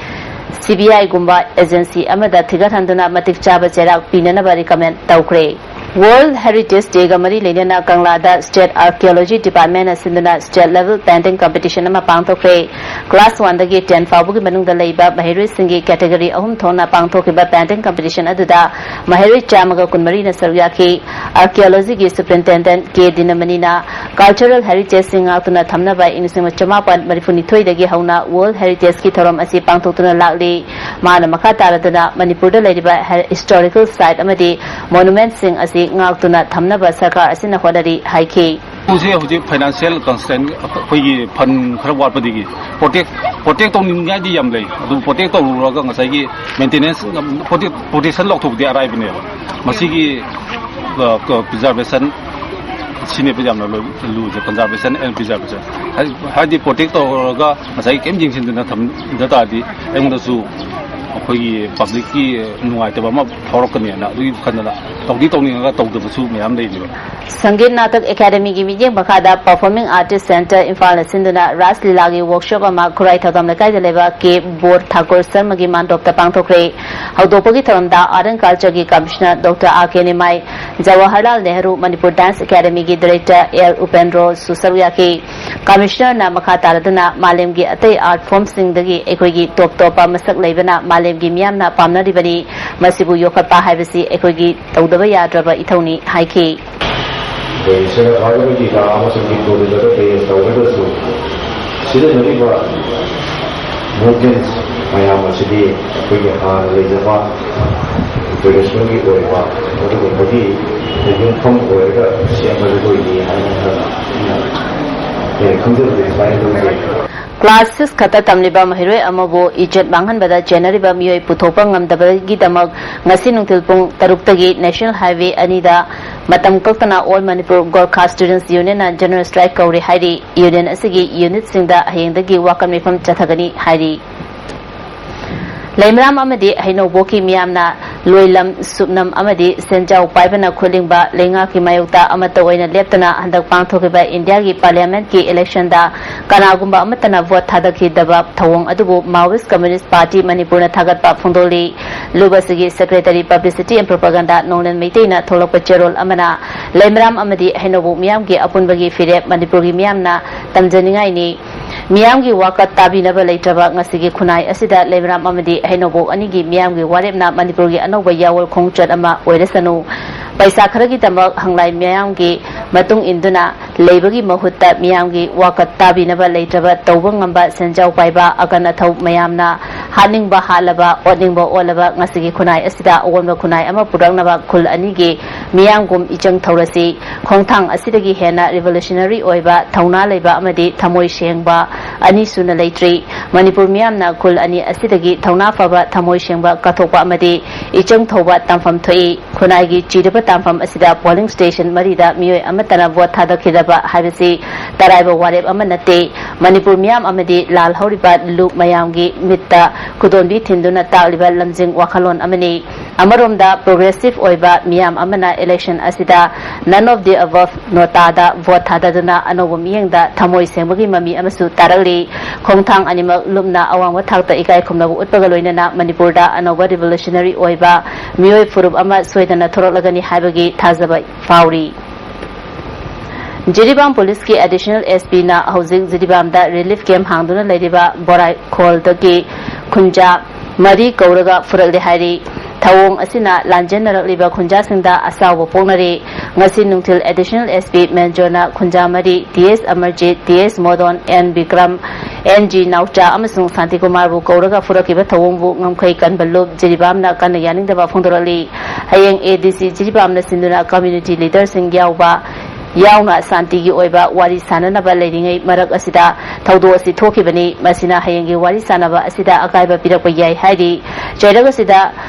ꯁꯤꯕꯤꯑꯥꯏꯒꯨꯝꯕ ꯑꯦꯖꯦꯟꯁꯤ ꯑꯃꯗ ꯊꯤꯒꯠꯍꯟꯗꯨꯅ ꯃꯇꯤꯛ ꯆꯥꯕ ꯆꯩꯔꯥꯛ ꯄꯤꯅꯅꯕ ꯔꯤꯀꯃꯦꯟ ꯇꯧꯈ꯭ꯔꯦ꯫ World Heritage Day-ꯒ ꯃꯔꯤ ꯂꯩꯅꯅ ꯀꯪꯂꯥꯗ State Archaeology Department-ꯅ ꯁꯤꯟꯗꯨꯅ state level painting competition ꯑꯃ ꯄꯥꯡꯊꯣꯛꯈ꯭ꯔꯦ꯫ Class one-ꯗꯒꯤ ten ꯐꯥꯎꯕꯒꯤ ꯃꯅꯨꯡꯗ ꯂꯩꯕ ꯃꯍꯩꯔꯣꯏꯁꯤꯡꯒꯤ category ꯑꯍꯨꯝ ꯊꯣꯛꯅ ꯄꯥꯡꯊꯣꯛꯈꯤꯕ painting competition ꯑꯗꯨꯗ ꯃꯍꯩꯔꯣꯏ ꯆꯥꯝꯃꯒ ꯀꯨꯟꯃꯔꯤꯅ ꯁꯔꯨꯛ ꯌꯥꯈꯤ꯫ Archaeology-ꯒꯤ Superintendent ꯀꯦ ꯗꯤꯅꯃꯅꯤꯅ cultural heritage-ꯁꯤꯡ ꯉꯥꯛꯇꯨꯅ ꯊꯝꯅꯕ ꯏꯪ ꯂꯤꯁꯤꯡ ꯑꯃ ꯆꯃꯥꯄꯟ ꯃꯔꯤꯐꯨꯅꯤꯊꯣꯏꯗꯒꯤ ꯍꯧꯅ World Heritage-ꯀꯤ ꯊꯧꯔꯝ ꯑꯁꯤ ꯄꯥꯡꯊꯣꯛꯇꯨꯅ ꯂꯥꯛꯂꯤ꯫ ꯃꯥꯅ ꯃꯈꯥ ꯇꯥꯔꯗꯨꯅ ꯃꯅꯤꯄꯨꯔꯗ ꯂꯩꯔꯤꯕ ꯍꯦ-, historical site ꯑꯃꯗꯤ monument-ꯁꯤꯡ ꯑꯁꯤ ꯉꯥꯛꯇꯨꯅ ꯊꯝꯅꯕ ꯁꯔꯀꯥꯔ ꯑꯁꯤꯅ ꯍꯣꯠꯅꯔꯤ ꯍꯥꯏꯈꯤ꯫ ꯍꯧꯖꯤꯛ, ꯍꯧꯖꯤꯛ financial constraint, ꯑꯩꯈꯣꯏꯒꯤ fund ꯈꯔ ꯋꯥꯠꯄꯗꯒꯤ protect, protect ꯇꯧꯅꯤꯡꯉꯥꯏꯗꯤ ꯌꯥꯝ ꯂꯩ, ꯑꯗꯨ protect ꯇꯧꯔꯨꯔꯒ ꯉꯁꯥꯏꯒꯤ maintenance, protect, protection ꯂꯧꯊꯣꯛꯄꯗꯤ ꯑꯔꯥꯏꯕꯅꯦꯕ꯫ ꯃꯁꯤꯒꯤ, ꯑ, ꯀ-, preservation ꯁꯤꯅꯦꯕ ꯌꯥꯝꯅ ꯂꯨ-, ꯂꯨꯔꯤꯁꯦ, conservation and preservation꯫ ꯍꯥꯏ-, ꯍꯥꯏꯗꯤ protect ꯇꯧꯔꯒ ꯉꯁꯥꯏꯒꯤ ꯀꯩꯝ ꯌꯦꯡꯁꯤꯟꯗꯅ ꯊꯝꯗ ꯇꯥꯔꯗꯤ ꯑꯩꯉꯣꯟꯗꯁꯨ ꯑꯩꯈꯣꯏꯒꯤ public-ꯀꯤ ꯅꯨꯡꯉꯥꯏꯇꯕ ꯑꯃ ꯐꯥꯎꯔꯛꯀꯅꯤꯅ ꯑꯗꯨꯒꯤ ꯈꯟꯗꯅ ꯇꯧꯗꯤ ꯇꯧꯅꯤꯡꯉꯒ ꯇꯧꯗꯕꯁꯨ ꯃꯌꯥꯝ ꯂꯩꯔꯤꯕ꯫ ꯁꯪꯒꯤꯠ ꯅꯥꯇꯛ ꯑꯦꯀꯥꯗꯃꯤꯒꯤ ꯃꯤꯠꯌꯦꯡ ꯃꯈꯥꯗ Performing Artist Centre ꯏꯝꯐꯥꯜꯅ ꯁꯤꯟꯗꯨꯅ ꯔꯥꯁ ꯂꯤꯂꯥꯒꯤ workshop ꯑꯃ ꯈꯨꯔꯥꯏ ꯊꯧꯗꯥꯝ ꯂꯩꯀꯥꯏꯗ ꯂꯩꯕ ꯀꯦ ꯕꯣꯔ ꯊꯥꯀꯨꯔ ꯁꯔꯃꯒꯤ ꯃꯥꯟꯗꯣꯞꯇ ꯄꯥꯡꯊꯣꯛꯈ꯭ꯔꯦ꯫ ꯍꯧꯗꯣꯛꯄꯒꯤ ꯊꯧꯔꯝꯗ Art and Culture-ꯒꯤ Commissioner Doctor R K Nimai, Jawaharlal Nehru Manipur Dance Academy-ꯒꯤ Director ꯑꯦꯜ ꯎꯄꯦꯟꯗ꯭ꯔꯣꯁꯨ ꯁꯔꯨꯛ ꯌꯥꯈꯤ꯫ Commissioner-ꯅ ꯃꯈꯥ ꯇꯥꯔꯗꯨꯅ ꯃꯥꯂꯦꯝꯒꯤ ꯑꯇꯩ art form-ꯁꯤꯡꯗꯒꯤ ꯑꯩꯈꯣꯏꯒꯤ top ꯇꯣꯞꯄ ꯃꯁꯛ ꯂꯩꯕꯅ ꯃꯥꯂꯦꯝꯒꯤ ꯃꯤꯌꯥꯝꯅ ꯄꯥꯝꯅꯔꯤꯕꯅꯤ꯫ ꯃꯁꯤꯕꯨ ꯌꯣꯛꯈꯠꯄ ꯍꯥꯏꯕꯁꯤ ꯑꯩꯈꯣꯏꯒꯤ ꯇꯧꯗꯕ ꯌꯥꯗ꯭ꯔꯕ ꯏꯊꯧꯅꯤ ꯍꯥꯏꯈꯤ꯫ ꯑꯩꯈꯣꯏꯒꯤ ꯁꯦꯟꯖꯥ ꯊꯨꯝꯖꯥꯒꯤ ꯀꯥ ꯑꯃꯁꯨꯡ ꯏꯪꯈꯣꯜꯗꯨꯗ ꯀꯩ ꯇꯧꯔꯒꯁꯨ ꯁꯤꯖꯤꯟꯅꯔꯤꯕ movements ꯃꯌꯥꯝ ꯑꯁꯤꯗꯤ ꯑꯩꯈꯣꯏꯒꯤ ꯍꯥꯟꯅ ꯂꯩꯖꯕ traditional-ꯒꯤ ꯑꯣꯏꯕ ꯑꯗꯨꯒꯨꯝꯕꯒꯤ ꯌꯨꯝꯐꯝ ꯑꯣꯏꯔꯒ ꯁꯦꯝꯕꯗꯨ ꯑꯣꯏꯅꯤ ꯍꯥꯏꯅ ꯑꯩꯅ ꯈꯟꯖꯕꯗꯤ ꯁꯨꯃꯥꯏꯅ ꯂꯧꯖꯩ꯫ Class six ꯈꯛꯇ ꯇꯝꯂꯤꯕ ꯃꯍꯩꯔꯣꯏ ꯑꯃꯕꯨ ꯏꯖꯠ ꯃꯥꯡꯍꯟꯕꯗ ꯆꯦꯟꯅꯔꯤꯕ ꯃꯤꯑꯣꯏ ꯄꯨꯊꯣꯛꯄ ꯉꯝꯗꯕꯒꯤꯗꯃꯛ ꯉꯁꯤ ꯅꯨꯡꯊꯤꯜ ꯄꯨꯡ ꯇꯔꯨꯛꯇꯒꯤ National Highway ꯑꯅꯤꯗ ꯃꯇꯝ ꯀꯛꯇꯅ All Manipur Gorkha Students Union-ꯅ general strike ꯀꯧꯔꯤ ꯍꯥꯏꯔꯤ꯫ Union ꯑꯁꯤꯒꯤ unit-ꯁꯤꯡꯗ ꯍꯌꯦꯡꯗꯒꯤ ꯋꯥꯀꯠ ꯃꯤꯐꯝ ꯆꯠꯊꯒꯅꯤ ꯍꯥꯏꯔꯤ꯫ ꯂꯩꯃꯔꯥꯝ ꯑꯃꯗꯤ ꯍꯩꯅꯧꯕꯣꯛꯀꯤ ꯃꯤꯌꯥꯝꯅ ꯂꯣꯏꯂꯝ, ꯁꯨꯞꯅꯝ ꯑꯃꯗꯤ ꯁꯦꯟꯖꯥꯎ ꯄꯥꯏꯕꯅ ꯈꯨꯠꯂꯤꯡꯕ ꯂꯩꯉꯥꯛꯀꯤ ꯃꯥꯌꯣꯛꯇ ꯑꯃꯠꯇ ꯑꯣꯏꯅ ꯂꯦꯞꯇꯅ ꯍꯟꯗꯛ ꯄꯥꯡꯊꯣꯛꯈꯤꯕ ꯏꯟꯗꯤꯌꯥꯒꯤ ꯄꯥꯔꯂꯤꯌꯥꯃꯦꯟꯠꯀꯤ ꯏꯂꯦꯛꯁꯟꯗ ꯀꯅꯥꯒꯨꯝꯕ ꯑꯃꯠꯇꯅ ꯚꯣꯠ ꯊꯥꯗꯈꯤꯗꯕ ꯊꯧꯑꯣꯡ ꯑꯗꯨꯕꯨ Maoist Communist Party ꯃꯅꯤꯄꯨꯔꯅ ꯊꯥꯒꯠꯄ ꯐꯣꯡꯗꯣꯛꯂꯤ꯫ ꯂꯨꯞ ꯑꯁꯤꯒꯤ Secretary Publicity and Propaganda ꯅꯣꯡꯂꯦꯟ ꯃꯩꯇꯩꯅ ꯊꯣꯛꯂꯛꯄ ꯆꯦꯔꯣꯜ ꯑꯃꯅ ꯂꯩꯃꯔꯥꯝ ꯑꯃꯗꯤ ꯍꯩꯅꯧꯕꯨꯛ ꯃꯤꯌꯥꯝꯒꯤ ꯑꯄꯨꯟꯕꯒꯤ ꯐꯤꯔꯦꯞ ꯃꯅꯤꯄꯨꯔꯒꯤ ꯃꯤꯌꯥꯝꯅ ꯇꯝꯖꯅꯤꯡꯉꯥꯏꯅꯤ꯫ ꯃꯤꯌꯥꯝꯒꯤ ꯋꯥꯀꯠ ꯇꯥꯕꯤꯅꯕ ꯂꯩꯇ꯭ꯔꯕ ꯉꯁꯤꯒꯤ ꯈꯨꯟꯅꯥꯏ ꯑꯁꯤꯗ ꯂꯩꯃꯔꯥꯝ ꯑꯃꯗꯤ ꯍꯩꯅꯧꯕꯣꯛ ꯑꯅꯤꯒꯤ ꯃꯤꯌꯥꯝꯒꯤ ꯋꯥꯔꯦꯞꯅ ꯃꯅꯤꯄꯨꯔꯒꯤ ꯑꯅꯧꯕ ꯌꯥꯑꯣꯜ ꯈꯣꯡꯆꯠ ꯑꯃ ꯑꯣꯏꯔꯁꯅꯨ꯫ ꯄꯩꯁꯥ ꯈꯔꯒꯤꯗꯃꯛ ꯍꯪꯂꯥꯏ ꯃꯤꯌꯥꯝꯒꯤ ꯃꯇꯨꯡ ꯏꯟꯗꯨꯅ ꯂꯩꯕꯒꯤ ꯃꯍꯨꯠꯇ ꯃꯤꯌꯥꯝꯒꯤ ꯋꯥꯀꯠ ꯇꯥꯕꯤꯅꯕ ꯂꯩꯇ꯭ꯔꯕ ꯇꯧꯕ ꯉꯝꯕ ꯁꯦꯟꯖꯥꯎ ꯄꯥꯏꯕ ꯑꯀꯟ ꯑꯊꯧ ꯃꯌꯥꯝꯅ ꯍꯥꯠꯅꯤꯡꯕ ꯍꯥꯠꯂꯕ, ꯑꯣꯠꯅꯤꯡꯕ ꯑꯣꯠꯂꯕ ꯉꯁꯤꯒꯤ ꯈꯨꯟꯅꯥꯏ ꯑꯁꯤꯗ ꯑꯑꯣꯟꯕ ꯈꯨꯟꯅꯥꯏ ꯑꯃ ꯄꯨꯔꯛꯅꯕ ꯈꯨꯜ ꯑꯅꯤꯒꯤ ꯃꯤꯌꯥꯝꯒꯨꯝ ꯏꯆꯪ ꯊꯧꯔꯁꯤ꯫ ꯈꯣꯡꯊꯥꯡ ꯑꯁꯤꯗꯒꯤ ꯍꯦꯟꯅ revolutionary ꯑꯣꯏꯕ, ꯊꯧꯅꯥ ꯂꯩꯕ ꯑꯃꯗꯤ ꯊꯃꯣꯏ ꯁꯦꯡꯕ ꯑꯅꯤꯁꯨꯅ ꯂꯩꯇ꯭ꯔꯤ꯫ ꯃꯅꯤꯄꯨꯔ ꯃꯤꯌꯥꯝꯅ ꯈꯨꯜ ꯑꯅꯤ ꯑꯁꯤꯗꯒꯤ ꯊꯧꯅꯥ ꯐꯕ, ꯊꯃꯣꯏ ꯁꯦꯡꯕ ꯀꯠꯊꯣꯛꯄ ꯑꯃꯗꯤ ꯏꯆꯪ ꯊꯧꯕ ꯇꯝꯐꯝ ꯊꯣꯛꯏ꯫ ꯈꯨꯟꯅꯥꯏꯒꯤ ꯆꯤꯔꯕ ꯇꯥꯟꯐꯝ ꯑꯁꯤꯗ polling station ꯃꯔꯤꯗ ꯃꯤꯑꯣꯏ ꯑꯃꯠꯇꯅ ꯚꯣꯠ ꯊꯥꯗꯈꯤꯗꯕ ꯍꯥꯏꯕꯁꯤ ꯇꯔꯥꯏꯕ ꯋꯥꯔꯦꯞ ꯑꯃ ꯅꯠꯇꯦ꯫ ꯃꯅꯤꯄꯨꯔ ꯃꯤꯌꯥꯝ ꯑꯃꯗꯤ ꯂꯥꯜꯍꯧꯔꯤꯕ ꯂꯨꯞ ꯃꯌꯥꯝꯒꯤ ꯃꯤꯠꯇ ꯈꯨꯗꯣꯟꯕꯤ ꯊꯤꯟꯗꯨꯅ ꯇꯥꯛꯂꯤꯕ ꯂꯝꯖꯤꯡ ꯋꯥꯈꯜꯂꯣꯟ ꯑꯃꯅꯤ꯫ ꯑꯃꯔꯣꯝꯗ progressive ꯑꯣꯏꯕ ꯃꯤꯌꯥꯝ ꯑꯃꯅ election ꯑꯁꯤꯗ none of the above ꯅꯣꯇꯥꯗ ꯚꯣꯠ ꯊꯥꯗꯗꯨꯅ ꯑꯅꯧꯕ ꯃꯤꯠꯌꯦꯡꯗ ꯊꯃꯣꯏ ꯁꯦꯡꯕꯒꯤ ꯃꯃꯤ ꯑꯃꯁꯨ ꯇꯥꯔꯛꯂꯤ꯫ ꯈꯣꯡꯊꯥꯡ ꯑꯅꯤꯃꯛ ꯂꯨꯞꯅ ꯑꯋꯥꯡꯕ ꯊꯥꯛꯇ ꯏꯀꯥꯏ ꯈꯨꯝꯅꯕ ꯎꯠꯄꯒ ꯂꯣꯏꯅꯅ ꯃꯅꯤꯄꯨꯔꯗ ꯑꯅꯧꯕ revolutionary ꯑꯣꯏꯕ ꯃꯤꯑꯣꯏ ꯐꯨꯔꯨꯞ ꯑꯃ ꯁꯣꯏꯗꯅ ꯊꯣꯔꯛꯂꯒꯅꯤ ꯍꯥꯏꯕꯒꯤ ꯊꯥꯖꯕ ꯐꯥꯎꯔꯤ꯫ ꯖꯤꯔꯤꯕꯥꯝ ꯄꯨꯂꯤꯁꯀꯤ additional S P ꯅ ꯍꯧꯖꯤꯛ ꯖꯤꯔꯤꯕꯥꯝꯗ relief camp ꯍꯥꯡꯗꯨꯅ ꯂꯩꯔꯤꯕ ꯕꯣꯔꯥꯏꯈꯣꯜꯗꯒꯤ ꯈꯨꯟꯖꯥ ꯃꯔꯤ ꯀꯧꯔꯒ ꯐꯨꯔꯛꯂꯦ ꯍꯥꯏꯔꯤ꯫ ꯊꯧꯑꯣꯡ ꯑꯁꯤꯅ ꯂꯥꯟꯖꯦꯟꯅꯔꯛꯂꯤꯕ ꯈꯨꯟꯖꯥꯁꯤꯡꯗ ꯑꯁꯥꯎꯕ ꯄꯣꯛꯅꯔꯤ꯫ ꯉꯁꯤ ꯅꯨꯡꯊꯤꯜ additional S P ꯃꯦꯟꯖꯣꯅ ꯈꯨꯟꯖꯥ ꯃꯔꯤ, T S Amarjit, T S Modon, N Bikram, N G Naocha ꯑꯃꯁꯨꯡ ꯁꯥꯟꯇꯤꯀꯨꯃꯥꯔꯕꯨ ꯀꯧꯔꯒ ꯐꯨꯔꯛꯈꯤꯕ ꯊꯧꯑꯣꯡꯕꯨ ꯉꯝꯈꯩ ꯀꯟꯕ ꯂꯨꯞ ꯖꯤꯔꯤꯕꯥꯝꯅ ꯀꯟꯅ ꯌꯥꯅꯤꯡꯗꯕ ꯐꯣꯡꯗꯣꯔꯛꯂꯤ꯫ ꯍꯌꯦꯡ A D C ꯖꯤꯔꯤꯕꯥꯝꯅ ꯁꯤꯟꯗꯨꯅ community leaderꯁꯤꯡ ꯌꯥꯎꯕ ꯌꯥꯎꯅ ꯁꯥꯟꯇꯤꯒꯤ ꯑꯣꯏꯕ ꯋꯥꯔꯤ ꯁꯥꯅꯅꯕ ꯂꯩꯔꯤꯉꯩ ꯃꯔꯛ ꯑꯁꯤꯗ ꯊꯧꯗꯣꯛ ꯑꯁꯤ ꯊꯣꯛꯈꯤꯕꯅꯤ꯫ ꯃꯁꯤꯅ ꯍꯌꯦꯡꯒꯤ ꯋꯥꯔꯤ ꯁꯥꯅꯕ ꯑꯁꯤꯗ ꯑꯀꯥꯏꯕ ꯄꯤꯔꯛꯄ ꯌꯥꯏ ꯍꯥꯏꯔꯤ꯫ ꯆꯩꯔꯛ ꯑꯁꯤꯗ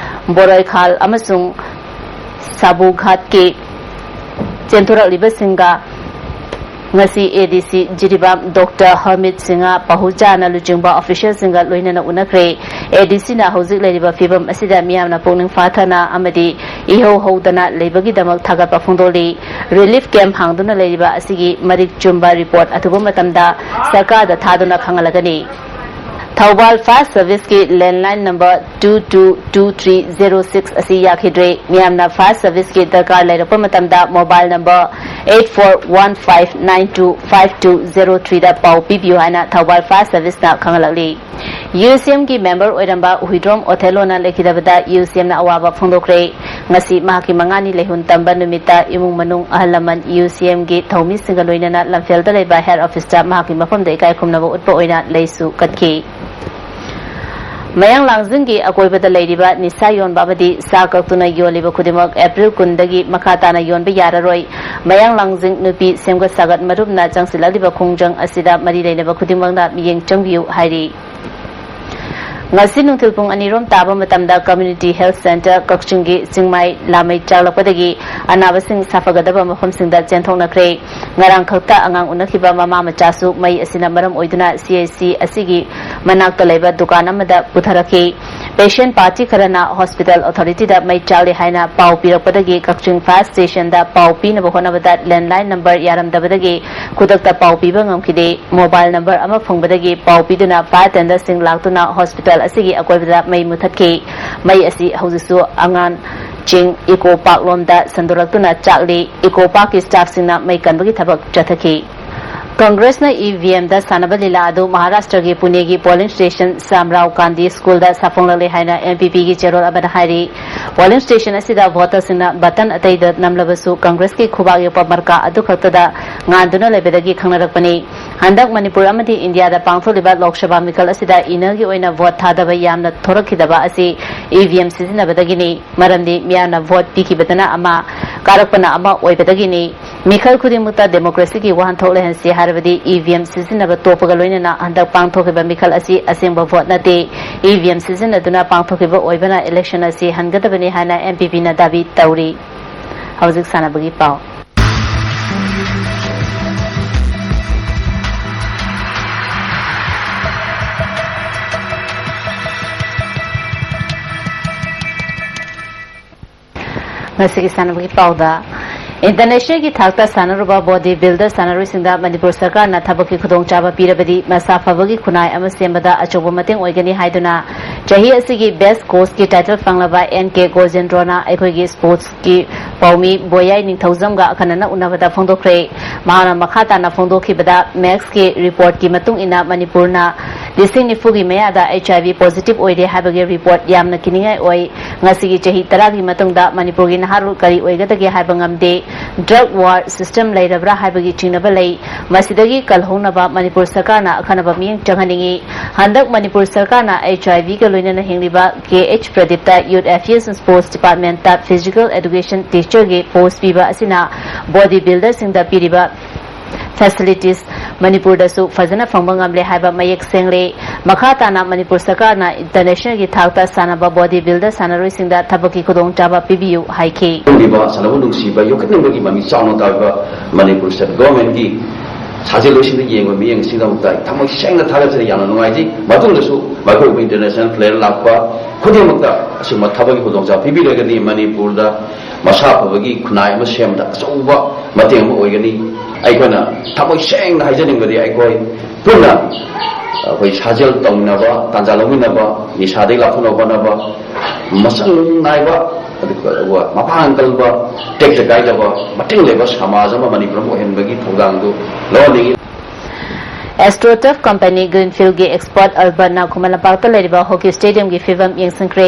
ꯕꯣꯔꯣꯏꯈꯥꯜ ꯑꯃꯁꯨꯡ ꯁꯥꯕꯨꯘꯥꯠꯀꯤ ꯆꯦꯟꯊꯣꯔꯛꯂꯤꯕꯁꯤꯡꯒ ꯉꯁꯤ ꯑꯦ ꯗꯤ ꯁꯤ ꯖꯤꯔꯤꯕꯥꯝ ꯗꯣꯛꯇꯔ ꯍꯔꯃꯤꯠ ꯁꯤꯡꯍ ꯄꯍꯨꯖꯥꯅ ꯂꯨꯆꯤꯡꯕ ꯑꯣꯐꯤꯁꯤꯌꯦꯜꯁꯤꯡꯒ ꯂꯣꯏꯅꯅ ꯎꯅꯈ꯭ꯔꯦ꯫ ꯑꯦ ꯗꯤ ꯁꯤꯅ ꯍꯧꯖꯤꯛ ꯂꯩꯔꯤꯕ ꯐꯤꯕꯝ ꯑꯁꯤꯗ ꯃꯤꯌꯥꯝꯅ ꯄꯨꯛꯅꯤꯡ ꯐꯥꯊꯅ ꯑꯃꯗꯤ ꯏꯍꯧ ꯍꯧꯗꯅ ꯂꯩꯕꯒꯤꯗꯃꯛ ꯊꯥꯒꯠꯄ ꯐꯣꯡꯗꯣꯛꯂꯤ꯫ ꯔꯤꯂꯤꯐ ꯀꯦꯝꯞ ꯍꯥꯡꯗꯨꯅ ꯂꯩꯔꯤꯕ ꯑꯁꯤꯒꯤ ꯃꯔꯤꯛ ꯆꯨꯝꯕ ꯔꯤꯄꯣꯔꯠ ꯑꯊꯨꯕ ꯃꯇꯝꯗ ꯁꯔꯀꯥꯔꯗ ꯊꯥꯗꯨꯅ ꯈꯪꯍꯜꯂꯒꯅꯤ꯫ ꯊꯧꯕꯥꯜ ꯐꯥꯌꯔ ꯁꯔꯚꯤꯁꯀꯤ landline number two two two three zero six ꯑꯁꯤ ꯌꯥꯈꯤꯗ꯭ꯔꯦ꯫ ꯃꯤꯌꯥꯝꯅ ꯐꯥꯌꯔ ꯁꯔꯚꯤꯁꯀꯤ ꯗꯔꯀꯥꯔ ꯂꯩꯔꯛꯄ ꯃꯇꯝꯗ mobile number eight four one five nine two five two zero three ꯗ ꯄꯥꯎ ꯄꯤꯕꯤꯌꯨ ꯍꯥꯏꯅ ꯊꯧꯕꯥꯜ ꯐꯥꯌꯔ ꯁꯔꯚꯤꯁꯅ ꯈꯪꯍꯜꯂꯛꯂꯤ꯫ ꯌꯨ ꯁꯤ ꯑꯦꯝꯒꯤ ꯃꯦꯝꯕꯔ ꯑꯣꯏꯔꯝꯕ ꯍꯨꯏꯗ꯭ꯔꯣꯝ ꯑꯣꯊꯦꯂꯣꯅ ꯂꯩꯈꯤꯗꯕꯗ ꯌꯨ ꯁꯤ ꯑꯦꯝꯅ ꯑꯋꯥꯕ ꯐꯣꯡꯗꯣꯛꯈ꯭ꯔꯦ꯫ ꯉꯁꯤ ꯃꯍꯥꯛꯀꯤ ꯃꯉꯥꯅꯤ ꯂꯩꯍꯨꯟ ꯇꯝꯕ ꯅꯨꯃꯤꯠꯇ ꯏꯃꯨꯡ ꯃꯅꯨꯡ, ꯑꯍꯜ ꯂꯃꯟ, ꯌꯨ ꯁꯤ ꯑꯦꯝꯒꯤ ꯊꯧꯃꯤꯁꯤꯡꯒ ꯂꯣꯏꯅꯅ ꯂꯝꯐꯦꯜꯗ ꯂꯩꯕ ꯍꯦꯗ ꯑꯣꯐꯤꯁꯇ ꯃꯍꯥꯛꯀꯤ ꯃꯐꯝꯗ ꯏꯀꯥꯏ ꯈꯨꯝꯅꯕ ꯎꯠꯄ ꯑꯣꯏꯅ ꯂꯩꯁꯨ ꯀꯠꯈꯤ꯫ ꯃꯌꯥꯡ ꯂꯥꯡꯖꯤꯡꯒꯤ ꯑꯀꯣꯏꯕꯗ ꯂꯩꯔꯤꯕ ꯅꯤꯁꯥ ꯌꯣꯟꯕ ꯑꯃꯗꯤ ꯁꯥ ꯀꯛꯇꯨꯅ ꯌꯣꯜꯂꯤꯕ ꯈꯨꯗꯤꯡꯃꯛ ꯑꯦꯄ꯭ꯔꯤꯜ ꯀꯨꯟꯗꯒꯤ ꯃꯈꯥ ꯇꯥꯅ ꯌꯣꯟꯕ ꯌꯥꯔꯔꯣꯏ꯫ ꯃꯌꯥꯡ ꯂꯥꯡꯖꯤꯡ ꯅꯨꯄꯤ ꯁꯦꯝꯒꯠ ꯁꯥꯒꯠ ꯃꯔꯨꯞꯅ ꯆꯪꯁꯤꯜꯂꯛꯂꯤꯕ ꯈꯣꯡꯖꯪ ꯑꯁꯤꯗ ꯃꯔꯤ ꯂꯩꯅꯕ ꯈꯨꯗꯤꯡꯃꯛꯅ ꯃꯤꯠꯌꯦꯡ ꯆꯪꯕꯤꯌꯨ ꯍꯥꯏꯔꯤ꯫ ꯉꯁꯤ ꯅꯨꯡꯊꯤꯜ ꯄꯨꯡ ꯑꯅꯤ ꯔꯣꯝ ꯇꯥꯕ ꯃꯇꯝꯗ ꯀꯝꯃ꯭ꯌꯨꯅꯤꯇꯤ ꯍꯦꯜꯊ ꯁꯦꯟꯇꯔ ꯀꯛꯆꯤꯡꯒꯤ ꯆꯤꯡꯃꯥꯏ ꯂꯥꯃꯩ ꯆꯥꯛꯂꯛꯄꯗꯒꯤ ꯑꯅꯥꯕꯁꯤꯡ ꯁꯥꯐꯒꯗꯕ ꯃꯐꯝꯁꯤꯡꯗ ꯆꯦꯟꯊꯣꯛꯅꯈ꯭ꯔꯦ꯫ ꯉꯔꯥꯡ ꯈꯛꯇ ꯑꯉꯥꯡ ꯎꯅꯈꯤꯕ ꯃꯃꯥ ꯃꯆꯥꯁꯨ ꯃꯩ ꯑꯁꯤꯅ ꯃꯔꯝ ꯑꯣꯏꯗꯨꯅ ꯁꯤ ꯑꯩꯆ ꯁꯤ ꯑꯁꯤꯒꯤ ꯃꯅꯥꯛꯇ ꯂꯩꯕ ꯗꯨꯀꯥꯟ ꯑꯃꯗ ꯄꯨꯊꯔꯛꯈꯤ꯫ ꯄꯦꯁꯦꯟ ꯄꯥꯔꯇꯤ ꯈꯔꯅ ꯍꯣꯁꯄꯤꯇꯥꯜ ꯑꯣꯊꯣꯔꯤꯇꯤꯗ ꯃꯩ ꯆꯥꯛꯂꯦ ꯍꯥꯏꯅ ꯄꯥꯎ ꯄꯤꯔꯛꯄꯗꯒꯤ ꯀꯛꯆꯤꯡ ꯐꯥꯌꯔ ꯁ꯭ꯇꯦꯁꯟꯗ ꯄꯥꯎ ꯄꯤꯅꯕ ꯍꯣꯠꯅꯕꯗ ꯂꯦꯟꯂꯥꯏꯟ ꯅꯝꯕꯔ ꯌꯥꯔꯝꯗꯕꯗꯒꯤ ꯈꯨꯗꯛꯇ ꯄꯥꯎ ꯄꯤꯕ ꯉꯝꯈꯤꯗꯦ꯫ ꯃꯣꯕꯥꯏꯜ ꯅꯝꯕꯔ ꯑꯃ ꯐꯪꯕꯗꯒꯤ ꯄꯥꯎ ꯄꯤꯗꯨꯅ ꯐꯥꯌꯔ ꯇꯦꯟꯗꯔꯁꯤꯡ ꯂꯥꯛꯇꯨꯅ ꯍꯣꯁꯄꯤꯇꯥꯜ ꯑꯁꯤꯒꯤ ꯑꯀꯣꯏꯕꯗ ꯃꯩ ꯃꯨꯊꯠꯈꯤ꯫ ꯃꯩ ꯑꯁꯤ ꯍꯧꯖꯤꯛꯁꯨ ꯑꯉꯥꯟ ꯆꯤꯡ ꯏꯀꯣ ꯄꯥꯔꯛ ꯂꯣꯝꯗ ꯁꯟꯗꯣꯔꯛꯇꯨꯅ ꯆꯥꯛꯂꯤ꯫ ꯏꯀꯣ ꯄꯥꯔꯛꯀꯤ ꯁ꯭ꯇꯥꯐꯁꯤꯡꯅ ꯃꯩ ꯀꯟꯕꯒꯤ ꯊꯕꯛ ꯆꯠꯊꯈꯤ꯫ ꯀꯪꯒ꯭ꯔꯦꯁꯅ ꯏ ꯚꯤ ꯑꯦꯝꯗ ꯁꯥꯟꯅꯕ ꯂꯤꯂꯥ ꯑꯗꯨ ꯃꯍꯥꯔꯥꯁꯇ꯭ꯔꯒꯤ ꯄꯨꯅꯦꯒꯤ ꯄꯣꯂꯤꯡ ꯁ꯭ꯇꯦꯁꯟ ꯁꯥꯝꯔꯥꯎ ꯒꯥꯟꯙꯤ ꯁ꯭ꯀꯨꯜꯗ ꯁꯥꯐꯣꯡꯂꯛꯂꯦ ꯍꯥꯏꯅ ꯑꯦꯝ ꯄꯤ ꯄꯤꯒꯤ ꯆꯦꯔꯣꯜ ꯑꯃꯅ ꯍꯥꯏꯔꯤ꯫ ꯄꯣꯂꯤꯡ ꯁ꯭ꯇꯦꯁꯟ ꯑꯁꯤꯗ ꯚꯣꯇꯔꯁꯤꯡꯅ ꯕꯇꯟ ꯑꯇꯩꯗ ꯅꯝꯂꯕꯁꯨ ꯀꯪꯒ꯭ꯔꯦꯁꯀꯤ ꯈꯨꯕꯥꯛ ꯌꯣꯛꯄ ꯃꯔꯀꯥ ꯑꯗꯨꯈꯛꯇꯗ ꯉꯥꯟꯗꯨꯅ ꯂꯩꯕꯗꯒꯤ ꯈꯪꯅꯔꯛꯄꯅꯤ꯫ ꯍꯟꯗꯛ ꯃꯅꯤꯄꯨꯔ ꯑꯃꯗꯤ ꯏꯟꯗꯤꯌꯥꯗ ꯄꯥꯡꯊꯣꯛꯂꯤꯕ ꯂꯣꯛ ꯁꯚꯥ ꯃꯤꯈꯜ ꯑꯁꯤꯗ ꯏꯅꯔꯒꯤ ꯑꯣꯏꯅ ꯚꯣꯠ ꯊꯥꯗꯕ ꯌꯥꯝꯅ ꯊꯣꯔꯛꯈꯤꯗꯕ ꯑꯁꯤ ꯏ ꯚꯤ ꯑꯦꯝ ꯁꯤꯖꯤꯟꯅꯕꯗꯒꯤꯅꯤ꯫ ꯃꯔꯝꯗꯤ ꯃꯤꯌꯥꯝꯅ ꯚꯣꯠ ꯄꯤꯈꯤꯕꯗꯅ ꯑꯃ, ꯀꯥꯔꯛꯄꯅ ꯑꯃ ꯑꯣꯏꯕꯗꯒꯤꯅꯤ꯫ ꯃꯤꯈꯜ ꯈꯨꯗꯤꯡꯃꯛꯇ ꯗꯦꯃꯣꯀ꯭ꯔꯦꯁꯤꯒꯤ ꯋꯥꯍꯟꯊꯣꯛ ꯂꯩꯍꯟꯁꯤ ꯍꯥꯏꯔꯕꯗꯤ ꯏ ꯚꯤ ꯑꯦꯝ ꯁꯤꯖꯤꯟꯅꯕ ꯇꯣꯛꯄꯒ ꯂꯣꯏꯅꯅ ꯍꯟꯗꯛ ꯄꯥꯡꯊꯣꯛꯈꯤꯕ ꯃꯤꯈꯜ ꯑꯁꯤ ꯑꯁꯦꯡꯕ ꯚꯣꯠ ꯅꯠꯇꯦ꯫ ꯏ ꯚꯤ ꯑꯦꯝ ꯁꯤꯖꯤꯟꯅꯗꯨꯅ ꯄꯥꯡꯊꯣꯛꯈꯤꯕ ꯑꯣꯏꯕꯅ ꯏꯂꯦꯛꯁꯟ ꯑꯁꯤ ꯍꯟꯒꯗꯕꯅꯤ ꯍꯥꯏꯅ ꯑꯦꯝ ꯄꯤ ꯄꯤꯅ ꯗꯥꯕꯤ ꯇꯧꯔꯤ꯫ ꯍꯧꯖꯤꯛ ꯁꯥꯟꯅꯕꯒꯤ ꯄꯥꯎ꯫ ꯉꯁꯤꯒꯤ ꯁꯥꯟꯅꯕꯒꯤ ꯄꯥꯎꯗ, ꯏꯟꯇꯔꯅꯦꯁꯅꯦꯜꯒꯤ ꯊꯥꯛꯇ ꯁꯥꯟꯅꯔꯨꯕ ꯕꯣꯗꯤ ꯕꯤꯜꯗꯔ ꯁꯥꯟꯅꯔꯣꯏꯁꯤꯡꯗ ꯃꯅꯤꯄꯨꯔ ꯁꯔꯀꯥꯔꯅ ꯊꯕꯛꯀꯤ ꯈꯨꯗꯣꯡꯆꯥꯕ ꯄꯤꯔꯕꯗꯤ ꯃꯁꯥ ꯐꯕꯒꯤ ꯈꯨꯟꯅꯥꯏ ꯑꯃ ꯁꯦꯝꯕꯗ ꯑꯆꯧꯕ ꯃꯇꯦꯡ ꯑꯣꯏꯒꯅꯤ ꯍꯥꯏꯗꯨꯅ ꯆꯍꯤ ꯑꯁꯤꯒꯤ ꯕꯦꯁ ꯀꯣꯆꯀꯤ ꯇꯥꯏꯇꯜ ꯐꯪꯂꯕ ꯑꯦꯟ ꯀꯦ ꯒꯣꯖꯦꯟꯗ꯭ꯔꯣꯅ ꯑꯩꯈꯣꯏꯒꯤ ꯁ꯭ꯄꯣꯔꯠꯁꯀꯤ ꯄꯥꯎꯃꯤ ꯕꯣꯌꯥꯏ ꯅꯤꯡꯊꯧꯖꯝꯒ ꯑꯈꯟꯅꯅ ꯎꯅꯕꯗ ꯐꯣꯡꯗꯣꯛꯈ꯭ꯔꯦ꯫ ꯃꯍꯥꯛꯅ ꯃꯈꯥ ꯇꯥꯅ ꯐꯣꯡꯗꯣꯛꯈꯤꯕꯗ, ꯃꯦꯛꯁꯀꯤ ꯔꯤꯄꯣꯔꯠꯀꯤ ꯃꯇꯨꯡ ꯏꯟꯅ ꯃꯅꯤꯄꯨꯔꯅ ꯂꯤꯁꯤꯡ ꯅꯤꯐꯨꯒꯤ ꯃꯌꯥꯗ ꯑꯩꯆ ꯑꯥꯏ ꯚꯤ ꯄꯣꯖꯤꯇꯤꯚ ꯑꯣꯏꯔꯦ ꯍꯥꯏꯕꯒꯤ ꯔꯤꯄꯣꯔꯠ ꯌꯥꯝꯅ ꯀꯤꯅꯤꯡꯉꯥꯏ ꯑꯣꯏ꯫ ꯉꯁꯤꯒꯤ ꯆꯍꯤ ꯇꯔꯥꯒꯤ ꯃꯇꯨꯡꯗ ꯃꯅꯤꯄꯨꯔꯒꯤ ꯅꯍꯥꯔꯣꯜ ꯀꯔꯤ ꯑꯣꯏꯒꯗꯒꯦ ꯍꯥꯏꯕ ꯉꯝꯗꯦ꯫ ꯗ꯭ꯔꯒ ꯋꯥꯔ ꯁꯤꯁꯇꯦꯝ ꯂꯩꯔꯕ꯭ꯔꯥ ꯍꯥꯏꯕꯒꯤ ꯆꯤꯡꯅꯕ ꯂꯩ꯫ ꯃꯁꯤꯗꯒꯤ ꯀꯜꯍꯧꯅꯕ ꯃꯅꯤꯄꯨꯔ ꯁꯔꯀꯥꯔꯅ ꯑꯈꯟꯅꯕ ꯃꯤꯠꯌꯦꯡ ꯆꯪꯍꯟꯅꯤꯡꯏ꯫ ꯍꯟꯗꯛ ꯃꯅꯤꯄꯨꯔ ꯁꯔꯀꯥꯔꯅ ꯑꯩꯆ ꯑꯥꯏ ꯚꯤꯒ ꯂꯣꯏꯅꯅ ꯍꯤꯡꯂꯤꯕ ꯀꯦ ꯑꯩꯆ ꯄ꯭ꯔꯗꯤꯞꯇ ꯌꯨꯠ ꯑꯦꯐꯤꯌꯔꯁ ꯑꯦꯟ ꯁ꯭ꯄꯣꯔꯠꯁ ꯗꯤꯄꯥꯔꯠꯃꯦꯟꯠꯇ ꯐꯤꯖꯤꯀꯦꯜ ꯑꯦꯗꯨꯀꯦꯁꯟ ꯇꯤꯆꯔꯒꯤ ꯄꯣꯁꯠ ꯄꯤꯕ ꯑꯁꯤꯅ ꯕꯣꯗꯤ ꯕꯤꯜꯗꯔꯁꯤꯡꯗ ꯄꯤꯔꯤꯕ ꯐꯦꯁꯤꯂꯤꯇꯤꯁ ꯃꯅꯤꯄꯨꯔꯗꯁꯨ ꯐꯖꯅ ꯐꯪꯕ ꯉꯝꯂꯦ ꯍꯥꯏꯕ ꯃꯌꯦꯛ ꯁꯦꯡꯂꯦ꯫ ꯃꯈꯥ ꯇꯥꯅ ꯃꯅꯤꯄꯨꯔ ꯁꯔꯀꯥꯔꯅ ꯏꯟꯇꯔꯅꯦꯁꯅꯦꯜꯒꯤ ꯊꯥꯛꯇ ꯁꯥꯟꯅꯕ ꯕꯣꯗꯤ ꯕꯤꯜꯗꯔ ꯁꯥꯟꯅꯔꯣꯏꯁꯤꯡꯗ ꯊꯕꯛꯀꯤ ꯈꯨꯗꯣꯡꯆꯥꯕ ꯄꯤꯕꯤꯌꯨ ꯍꯥꯏꯈꯤ꯫ ꯈꯪꯕꯤꯕ, ꯁꯥꯟꯅꯕ ꯅꯨꯡꯁꯤꯕ, ꯌꯣꯛꯈꯠꯅꯤꯡꯕꯒꯤ ꯃꯃꯤ ꯆꯥꯎꯅ ꯇꯥꯕ ꯃꯅꯤꯄꯨꯔ ꯁ꯭ꯇꯦꯠ ꯒꯣꯔꯃꯦꯟꯒꯤ ꯁꯥꯖꯦꯜ ꯂꯣꯏꯁꯤꯡꯗ ꯌꯦꯡꯕ ꯃꯤꯠꯌꯦꯡꯁꯤꯗꯃꯛꯇ ꯑꯩ ꯊꯃꯣꯏ ꯁꯦꯡꯅ ꯊꯥꯒꯠꯆꯔꯤ꯫ ꯌꯥꯝꯅ ꯅꯨꯡꯉꯥꯏꯖꯩ꯫ ꯃꯇꯨꯡꯗꯁꯨ ꯃꯔꯨꯑꯣꯏꯕ ꯏꯟꯇꯔꯅꯦꯁꯅꯦꯜ ꯄ꯭ꯂꯦꯌꯔ ꯂꯥꯛꯄ ꯈꯨꯗꯤꯡꯃꯛꯇ ꯑꯁꯤꯒꯨꯝꯕ ꯊꯕꯛꯀꯤ ꯈꯨꯗꯣꯡꯆꯥꯕ ꯄꯤꯕꯤꯔꯒꯗꯤ ꯃꯅꯤꯄꯨꯔꯗ ꯃꯁꯥ ꯐꯕꯒꯤ ꯈꯨꯟꯅꯥꯏ ꯑꯃ ꯁꯦꯝꯕꯗ ꯑꯆꯧꯕ ꯃꯇꯦꯡ ꯑꯃ ꯑꯣꯏꯒꯅꯤ꯫ ꯑꯩꯈꯣꯏꯅ ꯊꯃꯣꯏ ꯁꯦꯡꯅ ꯍꯥꯏꯖꯅꯤꯡꯕꯗꯤ, ꯑꯩꯈꯣꯏ ꯄꯨꯟꯅ ꯑꯩꯈꯣꯏ ꯁꯥꯖꯦꯜ ꯇꯧꯃꯤꯟꯅꯕ, ꯇꯥꯟꯖꯥ ꯂꯧꯃꯤꯟꯅꯕ, ꯅꯤꯁꯥꯗꯒꯤ ꯂꯥꯞꯊꯣꯛꯅꯕ ꯍꯣꯠꯅꯕ, ꯃꯁꯪ ꯅꯥꯏꯕ, ꯑꯗꯨꯒ ꯃꯄꯥꯡꯒꯜ ꯀꯟꯕ, ꯇꯦꯛꯇ ꯀꯥꯏꯗꯕ, ꯃꯇꯤꯡ ꯂꯩꯕ ꯁꯃꯥꯖ ꯑꯃ ꯃꯅꯤꯄꯨꯔ ꯑꯃ ꯑꯣꯏꯍꯟꯕꯒꯤ ꯊꯧꯗꯥꯡꯗꯨ ꯂꯧꯍꯟꯅꯤꯡꯏ꯫ ꯑꯦꯁꯇ꯭ꯔꯣꯇꯔꯐ ꯀꯝꯄꯦꯅꯤ ꯒ꯭ꯔꯤꯟꯐꯤꯜꯒꯤ ꯑꯦꯛꯁꯄꯔꯠ ꯑꯜꯕꯔꯠꯅ ꯈꯨꯃꯟ ꯂꯝꯄꯥꯛꯇ ꯂꯩꯔꯤꯕ ꯍꯣꯀꯤ ꯁ꯭ꯇꯦꯗꯤꯌꯝꯒꯤ ꯐꯤꯕꯝ ꯌꯦꯡꯁꯤꯟꯈ꯭ꯔꯦ꯫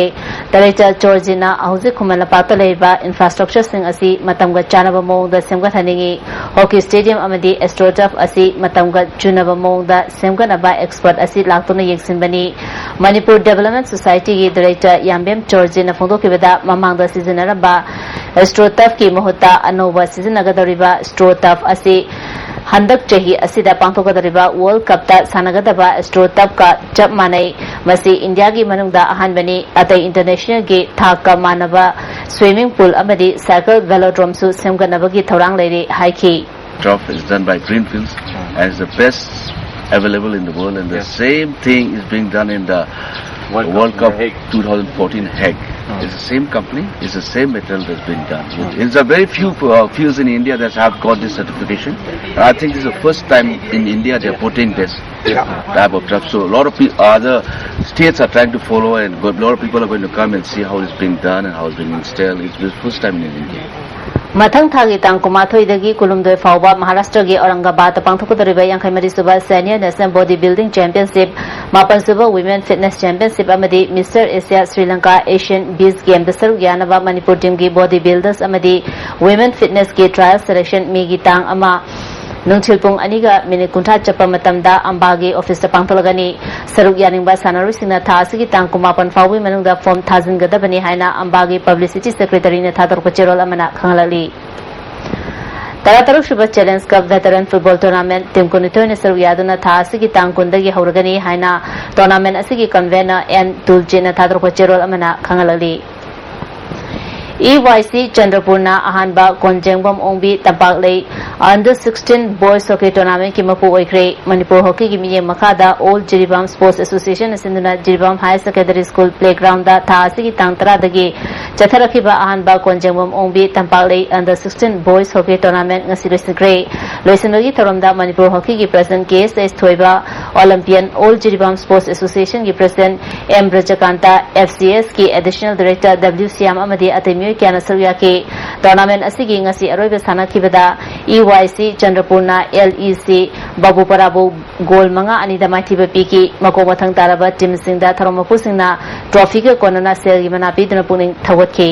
ꯗꯥꯏꯔꯦꯛꯇꯔ ꯖꯣꯔꯖꯤꯅ ꯍꯧꯖꯤꯛ ꯈꯨꯃꯟ ꯂꯝꯄꯥꯛꯇ ꯂꯩꯔꯤꯕ ꯏꯟꯐ꯭ꯔꯥꯁ꯭ꯇ꯭ꯔꯛꯆꯔꯁꯤꯡ ꯑꯁꯤ ꯃꯇꯝꯒ ꯆꯥꯟꯅꯕ ꯃꯑꯣꯡꯗ ꯁꯦꯝꯒꯠꯍꯟꯅꯤꯡꯏ꯫ ꯍꯣꯀꯤ ꯁ꯭ꯇꯦꯗꯤꯌꯝ ꯑꯃꯗꯤ ꯑꯦꯁꯇ꯭ꯔꯣꯇꯔꯐ ꯑꯁꯤ ꯃꯇꯝꯒ ꯆꯨꯅꯕ ꯃꯑꯣꯡꯗ ꯁꯦꯝꯒꯠꯅꯕ ꯑꯦꯛꯁꯄꯔꯠ ꯑꯁꯤ ꯂꯥꯛꯇꯨꯅ ꯌꯦꯡꯁꯤꯟꯕꯅꯤ꯫ ꯃꯅꯤꯄꯨꯔ ꯗꯦꯕꯂꯞꯃꯦꯟ ꯁꯣꯁꯥꯏꯇꯤꯒꯤ ꯗꯥꯏꯔꯦꯛꯇꯔ ꯌꯥꯝꯕꯦꯝ ꯖꯣꯔꯖꯤꯅ ꯐꯣꯡꯗꯣꯛꯈꯤꯕꯗ, ꯃꯃꯥꯡꯗ ꯁꯤꯖꯤꯟꯅꯔꯝꯕ ꯑꯦꯁꯇ꯭ꯔꯣꯇꯔꯐꯀꯤ ꯃꯍꯨꯠꯇ ꯑꯅꯧꯕ ꯁꯤꯖꯤꯟꯅꯒꯗꯧꯔꯤꯕ ꯑꯦꯁꯇ꯭ꯔꯣꯇꯔꯐ ꯑꯁꯤ ꯍꯟꯗꯛ ꯆꯍꯤ ꯑꯁꯤꯗ ꯄꯥꯡꯊꯣꯛꯀꯗꯧꯔꯤꯕ ꯋꯥꯔꯜꯗ ꯀꯞꯇ ꯁꯥꯟꯅꯒꯗꯕ ꯑꯦꯁꯇ꯭ꯔꯣꯇꯔꯐꯀ ꯆꯞ ꯃꯥꯟꯅꯩ꯫ ꯃꯁꯤ ꯏꯟꯗꯤꯌꯥꯒꯤ ꯃꯅꯨꯡꯗ ꯑꯍꯥꯟꯕꯅꯤ꯫ ꯑꯇꯩ ꯏꯟꯇꯔꯅꯦꯁꯅꯦꯜꯒꯤ ꯊꯥꯛꯀ ꯃꯥꯟꯅꯕ ꯁ꯭ꯋꯤꯃꯤꯡ ꯄꯨꯜ ꯑꯃꯗꯤ ꯁꯥꯏꯀꯜ ꯚꯦꯂꯣꯗ꯭ꯔꯣꯝꯁꯨ ꯁꯦꯝꯒꯠꯅꯕꯒꯤ ꯊꯧꯔꯥꯡ ꯂꯩꯔꯤ ꯍꯥꯏꯈꯤ꯫ Turf is done by Greenfields and is the best available in the world, and the same thing is being done in the World Cup two thousand fourteen Hague. It's the same company, it's the same material that's been done. It's a very few uh, fields in India that have got this certification. I think it's the first time in India they're putting this type of stuff. So a lot of pe- other states are trying to follow, and a lot of people are going to come and see how it's being done and how it's being installed. It's the first time in India. ꯃꯊꯪ ꯊꯥꯒꯤ ꯇꯥꯡ ꯀꯨꯟꯃꯥꯊꯣꯏꯗꯒꯤ ꯀꯨꯟꯍꯨꯝꯗꯣꯏ ꯐꯥꯎꯕ ꯃꯍꯥꯔꯥꯁꯇ꯭ꯔꯒꯤ ꯑꯧꯔꯪꯒꯥꯕꯥꯗꯇ ꯄꯥꯡꯊꯣꯛꯀꯗꯧꯔꯤꯕ ꯌꯥꯡꯈꯩ ꯃꯔꯤ ꯁꯨꯕ Senior National Body Building Championship, ꯃꯥꯄꯟ ꯁꯨꯕ Women Fitness Championship ꯑꯃꯗꯤ Mister Asia Sri Lanka Asian Beach Game ꯗ ꯁꯔꯨꯛ ꯌꯥꯅꯕ ꯃꯅꯤꯄꯨꯔ team ꯒꯤ body builders ꯑꯃꯗꯤ women fitness ꯀꯤ trial selection May ꯒꯤ ꯇꯥꯡ ꯑꯃ ꯅꯨꯡꯊꯤꯜ ꯄꯨꯡ ꯑꯅꯤꯒ ꯃꯤꯅꯤꯠ ꯀꯨꯟꯊ꯭ꯔꯥ ꯆꯠꯄ ꯃꯇꯝꯗ ꯑꯝꯕꯥꯒꯤ office ꯇ ꯄꯥꯡꯊꯣꯛꯂꯒꯅꯤ꯫ ꯁꯔꯨꯛ ꯌꯥꯅꯤꯡꯕ ꯁꯥꯟꯅꯔꯣꯏꯁꯤꯡꯅ ꯊꯥ ꯑꯁꯤꯒꯤ ꯇꯥꯡ ꯀꯨꯟꯃꯥꯄꯟ ꯐꯥꯎꯕꯒꯤ ꯃꯅꯨꯡꯗ form ꯊꯥꯖꯤꯟꯒꯗꯕꯅꯤ ꯍꯥꯏꯅ ꯑꯝꯕꯥꯒꯤ publicity secretary ꯅ ꯊꯥꯗꯣꯔꯛꯄ ꯆꯦꯔꯣꯜ ꯑꯃꯅ ꯈꯪꯍꯜꯂꯛꯂꯤ꯫ ꯇꯔꯥꯇꯔꯨꯛ ꯁꯨꯕ Challenge Cup Veteran Football Tournament team ꯀꯨꯟꯅꯤꯊꯣꯏꯅ ꯁꯔꯨꯛ ꯌꯥꯗꯨꯅ ꯊꯥ ꯑꯁꯤꯒꯤ ꯇꯥꯡ ꯀꯨꯟꯗꯒꯤ ꯍꯧꯔꯒꯅꯤ ꯍꯥꯏꯅ tournament ꯑꯁꯤꯒꯤ convener ꯑꯦꯟ ꯇꯨꯜꯖꯤꯠꯅ ꯊꯥꯗꯣꯔꯛꯄ ꯆꯦꯔꯣꯜ ꯑꯃꯅ ꯈꯪꯍꯜꯂꯛꯂꯤ꯫ ꯏ ꯋꯥꯏ ꯁꯤ ꯆꯟꯗ꯭ꯔꯄꯨꯔꯅ ꯑꯍꯥꯟꯕ ꯀꯣꯟꯖꯦꯡꯕꯝ ꯑꯣꯡꯕꯤ ꯇꯝꯄꯥꯛꯂꯩ Under sixteen Boys Hockey Tournament ꯀꯤ ꯃꯄꯨ ꯑꯣꯏꯈ꯭ꯔꯦ꯫ ꯃꯅꯤꯄꯨꯔ ꯍꯣꯀꯤꯒꯤ ꯃꯤꯠꯌꯦꯡ ꯃꯈꯥꯗ All Jiribam Sports Association ꯅ ꯁꯤꯟꯗꯨꯅ Jiribam Higher Secondary School playground ꯗ ꯊꯥ ꯑꯁꯤꯒꯤ ꯇꯥꯡ ꯇꯔꯥꯗꯒꯤ ꯆꯠꯊꯔꯛꯈꯤꯕ ꯑꯍꯥꯟꯕ ꯀꯣꯟꯖꯦꯡꯕꯝ ꯑꯣꯡꯕꯤ ꯇꯝꯄꯥꯛꯂꯩ Under sixteen Boys Hockey Tournament ꯉꯁꯤ ꯂꯣꯏꯁꯤꯟꯈ꯭ꯔꯦ꯫ ꯂꯣꯏꯁꯤꯟꯕꯒꯤ ꯊꯧꯔꯝꯗ ꯃꯅꯤꯄꯨꯔ ꯍꯣꯀꯤꯒꯤ president ꯀꯦ ꯑꯦꯁ ꯑꯦꯁ ꯊꯣꯏꯕ, Olympian All Jiribam Sports Association ꯒꯤ president M Brajakanta, F C S ꯀꯤ additional director ꯗꯕ꯭ꯂꯤꯎ ꯁ꯭ꯌꯥꯝ ꯑꯃꯗꯤ ꯑꯇꯩ ꯃꯤꯑꯣꯏ ꯀꯌꯥꯅ ꯁꯔꯨꯛ ꯌꯥꯈꯤ꯫ Tournament ꯑꯁꯤꯒꯤ ꯉꯁꯤ ꯑꯔꯣꯏꯕ ꯁꯥꯟꯅꯈꯤꯕꯗ ꯏ ꯋꯥꯏ ꯁꯤ ꯆꯟꯗ꯭ꯔꯄꯨꯔꯅ ꯑꯦꯜ ꯏ ꯁꯤ ꯕꯥꯕꯨꯄꯔꯥꯕꯨ goal ꯃꯉꯥ ꯑꯅꯤꯗ ꯃꯥꯏꯊꯤꯕ ꯄꯤꯈꯤ꯫ ꯃꯀꯣꯛ ꯃꯊꯪ ꯇꯥꯔꯕ team ꯁꯤꯡꯗ ꯊꯧꯔꯝ ꯃꯄꯨꯁꯤꯡꯅ trophy ꯒ ꯀꯣꯟꯅꯅ ꯁꯦꯜꯒꯤ ꯃꯅꯥ ꯄꯤꯗꯨꯅ ꯄꯨꯛꯅꯤꯡ ꯊꯧꯒꯠꯈꯤ꯫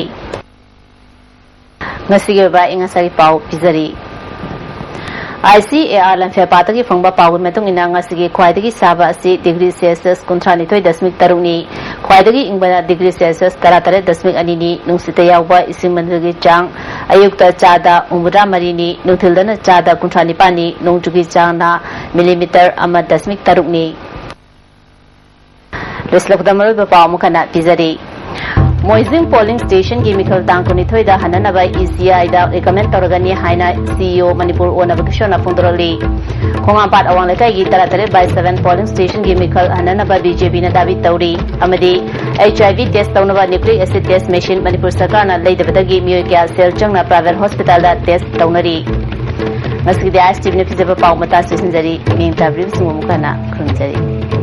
ꯉꯁꯤꯒꯤ ꯑꯣꯏꯕ ꯑꯏꯪ ꯑꯁꯥꯒꯤ ꯄꯥꯎ ꯄꯤꯖꯔꯤ꯫ ꯑꯥꯏ ꯁꯤ ꯑꯦ ꯑꯥꯔ ꯂꯝꯐꯦꯜꯄꯥꯠꯇꯒꯤ ꯐꯪꯕ ꯄꯥꯎꯒꯤ ꯃꯇꯨꯡ ꯏꯟꯅ ꯉꯁꯤꯒꯤ ꯈ꯭ꯋꯥꯏꯗꯒꯤ ꯁꯥꯕ ꯑꯁꯤ degree Celsius ꯀꯨꯟꯊ꯭ꯔꯥ ꯅꯤꯊꯣꯏ ꯗꯁꯃꯤꯛ ꯇꯔꯨꯛꯅꯤ꯫ ꯈ꯭ꯋꯥꯏꯗꯒꯤ ꯏꯪꯕꯅ degree Celsius ꯇꯔꯥ ꯇꯔꯦꯠ ꯗꯁꯃꯤꯛ ꯑꯅꯤꯅꯤ꯫ ꯅꯨꯡꯁꯤꯠꯇ ꯌꯥꯎꯕ ꯏꯁꯤꯡ ꯃꯅꯤꯜꯒꯤ ꯆꯥꯡ ꯑꯌꯨꯛꯇ ꯆꯥꯗ ꯍꯨꯝꯐꯨꯇꯔꯥ ꯃꯔꯤꯅꯤ, ꯅꯨꯡꯊꯤꯜꯗꯅ ꯆꯥꯗ ꯀꯨꯟꯊ꯭ꯔꯥ ꯅꯤꯄꯥꯟꯅꯤ, ꯅꯣꯡꯖꯨꯒꯤ ꯆꯥꯡꯅ millimeter ꯑꯃ ꯗꯁꯃꯤꯛ ꯇꯔꯨꯛꯅꯤ꯫ ꯂꯣꯏꯁꯤꯜꯂꯛꯄꯗ ꯃꯔꯨꯑꯣꯏꯕ ꯄꯥꯎ ꯑꯃꯨꯛ ꯍꯟꯅ ꯄꯤꯖꯔꯤ꯫ ꯃꯣꯏꯖꯤꯡ ꯄꯣꯂꯤꯡ ꯁ꯭ꯇꯦꯁꯟꯒꯤ ꯃꯤꯈꯜ ꯇꯥꯡ ꯀꯨꯟꯅꯤꯊꯣꯏꯗ ꯍꯟꯅꯅꯕ ꯏ ꯁꯤ ꯑꯥꯏꯗ ꯔꯤꯀꯃꯦꯟ ꯇꯧꯔꯒꯅꯤ ꯍꯥꯏꯅ ꯁꯤ ꯏ ꯑꯣ ꯃꯅꯤꯄꯨꯔ ꯑꯣꯅꯕ ꯀꯤꯁꯣꯔꯅ ꯐꯣꯡꯗꯣꯔꯛꯂꯤ꯫ ꯈꯣꯡꯉꯥꯝꯄꯥꯠ ꯑꯋꯥꯡ ꯂꯩꯀꯥꯏꯒꯤ ꯇꯔꯥꯇꯔꯦꯠ by seven ꯄꯣꯂꯤꯡ ꯁ꯭ꯇꯦꯁꯟꯒꯤ ꯃꯤꯈꯜ ꯍꯟꯅꯅꯕ ꯕꯤ ꯖꯦ ꯄꯤꯅ ꯗꯥꯕꯤ ꯇꯧꯔꯤ ꯑꯃꯗꯤ ꯑꯩꯆ ꯑꯥꯏ ꯚꯤ ꯇꯦꯁ ꯇꯧꯅꯕ nucleic acid test machine Manipur ꯁꯔꯀꯥꯔꯅ ꯂꯩꯗꯕꯗꯒꯤ ꯃꯤꯑꯣꯏ ꯀꯌꯥ ꯁꯦꯜ ꯆꯪꯅ ꯄ꯭ꯔꯥꯏꯚꯦꯠ ꯍꯣꯁꯄꯤꯇꯥꯜꯗ ꯇꯦꯁ ꯇꯧꯅꯔꯤ꯫ ꯉꯁꯤꯒꯤꯗꯤ ꯑꯥꯏ ꯑꯦꯁ ꯇꯤ ꯚꯤꯅ ꯄꯤꯖꯕ ꯄꯥꯎ ꯃꯇꯥꯡ ꯂꯣꯏꯁꯤꯟꯖꯔꯤ꯫ ꯃꯤꯡ ꯇꯥꯕꯤꯔꯤꯕꯁꯤꯡꯕꯨ ꯑꯃꯨꯛ ꯍꯟꯅ ꯈꯨꯔꯨꯝꯖꯔꯤ꯫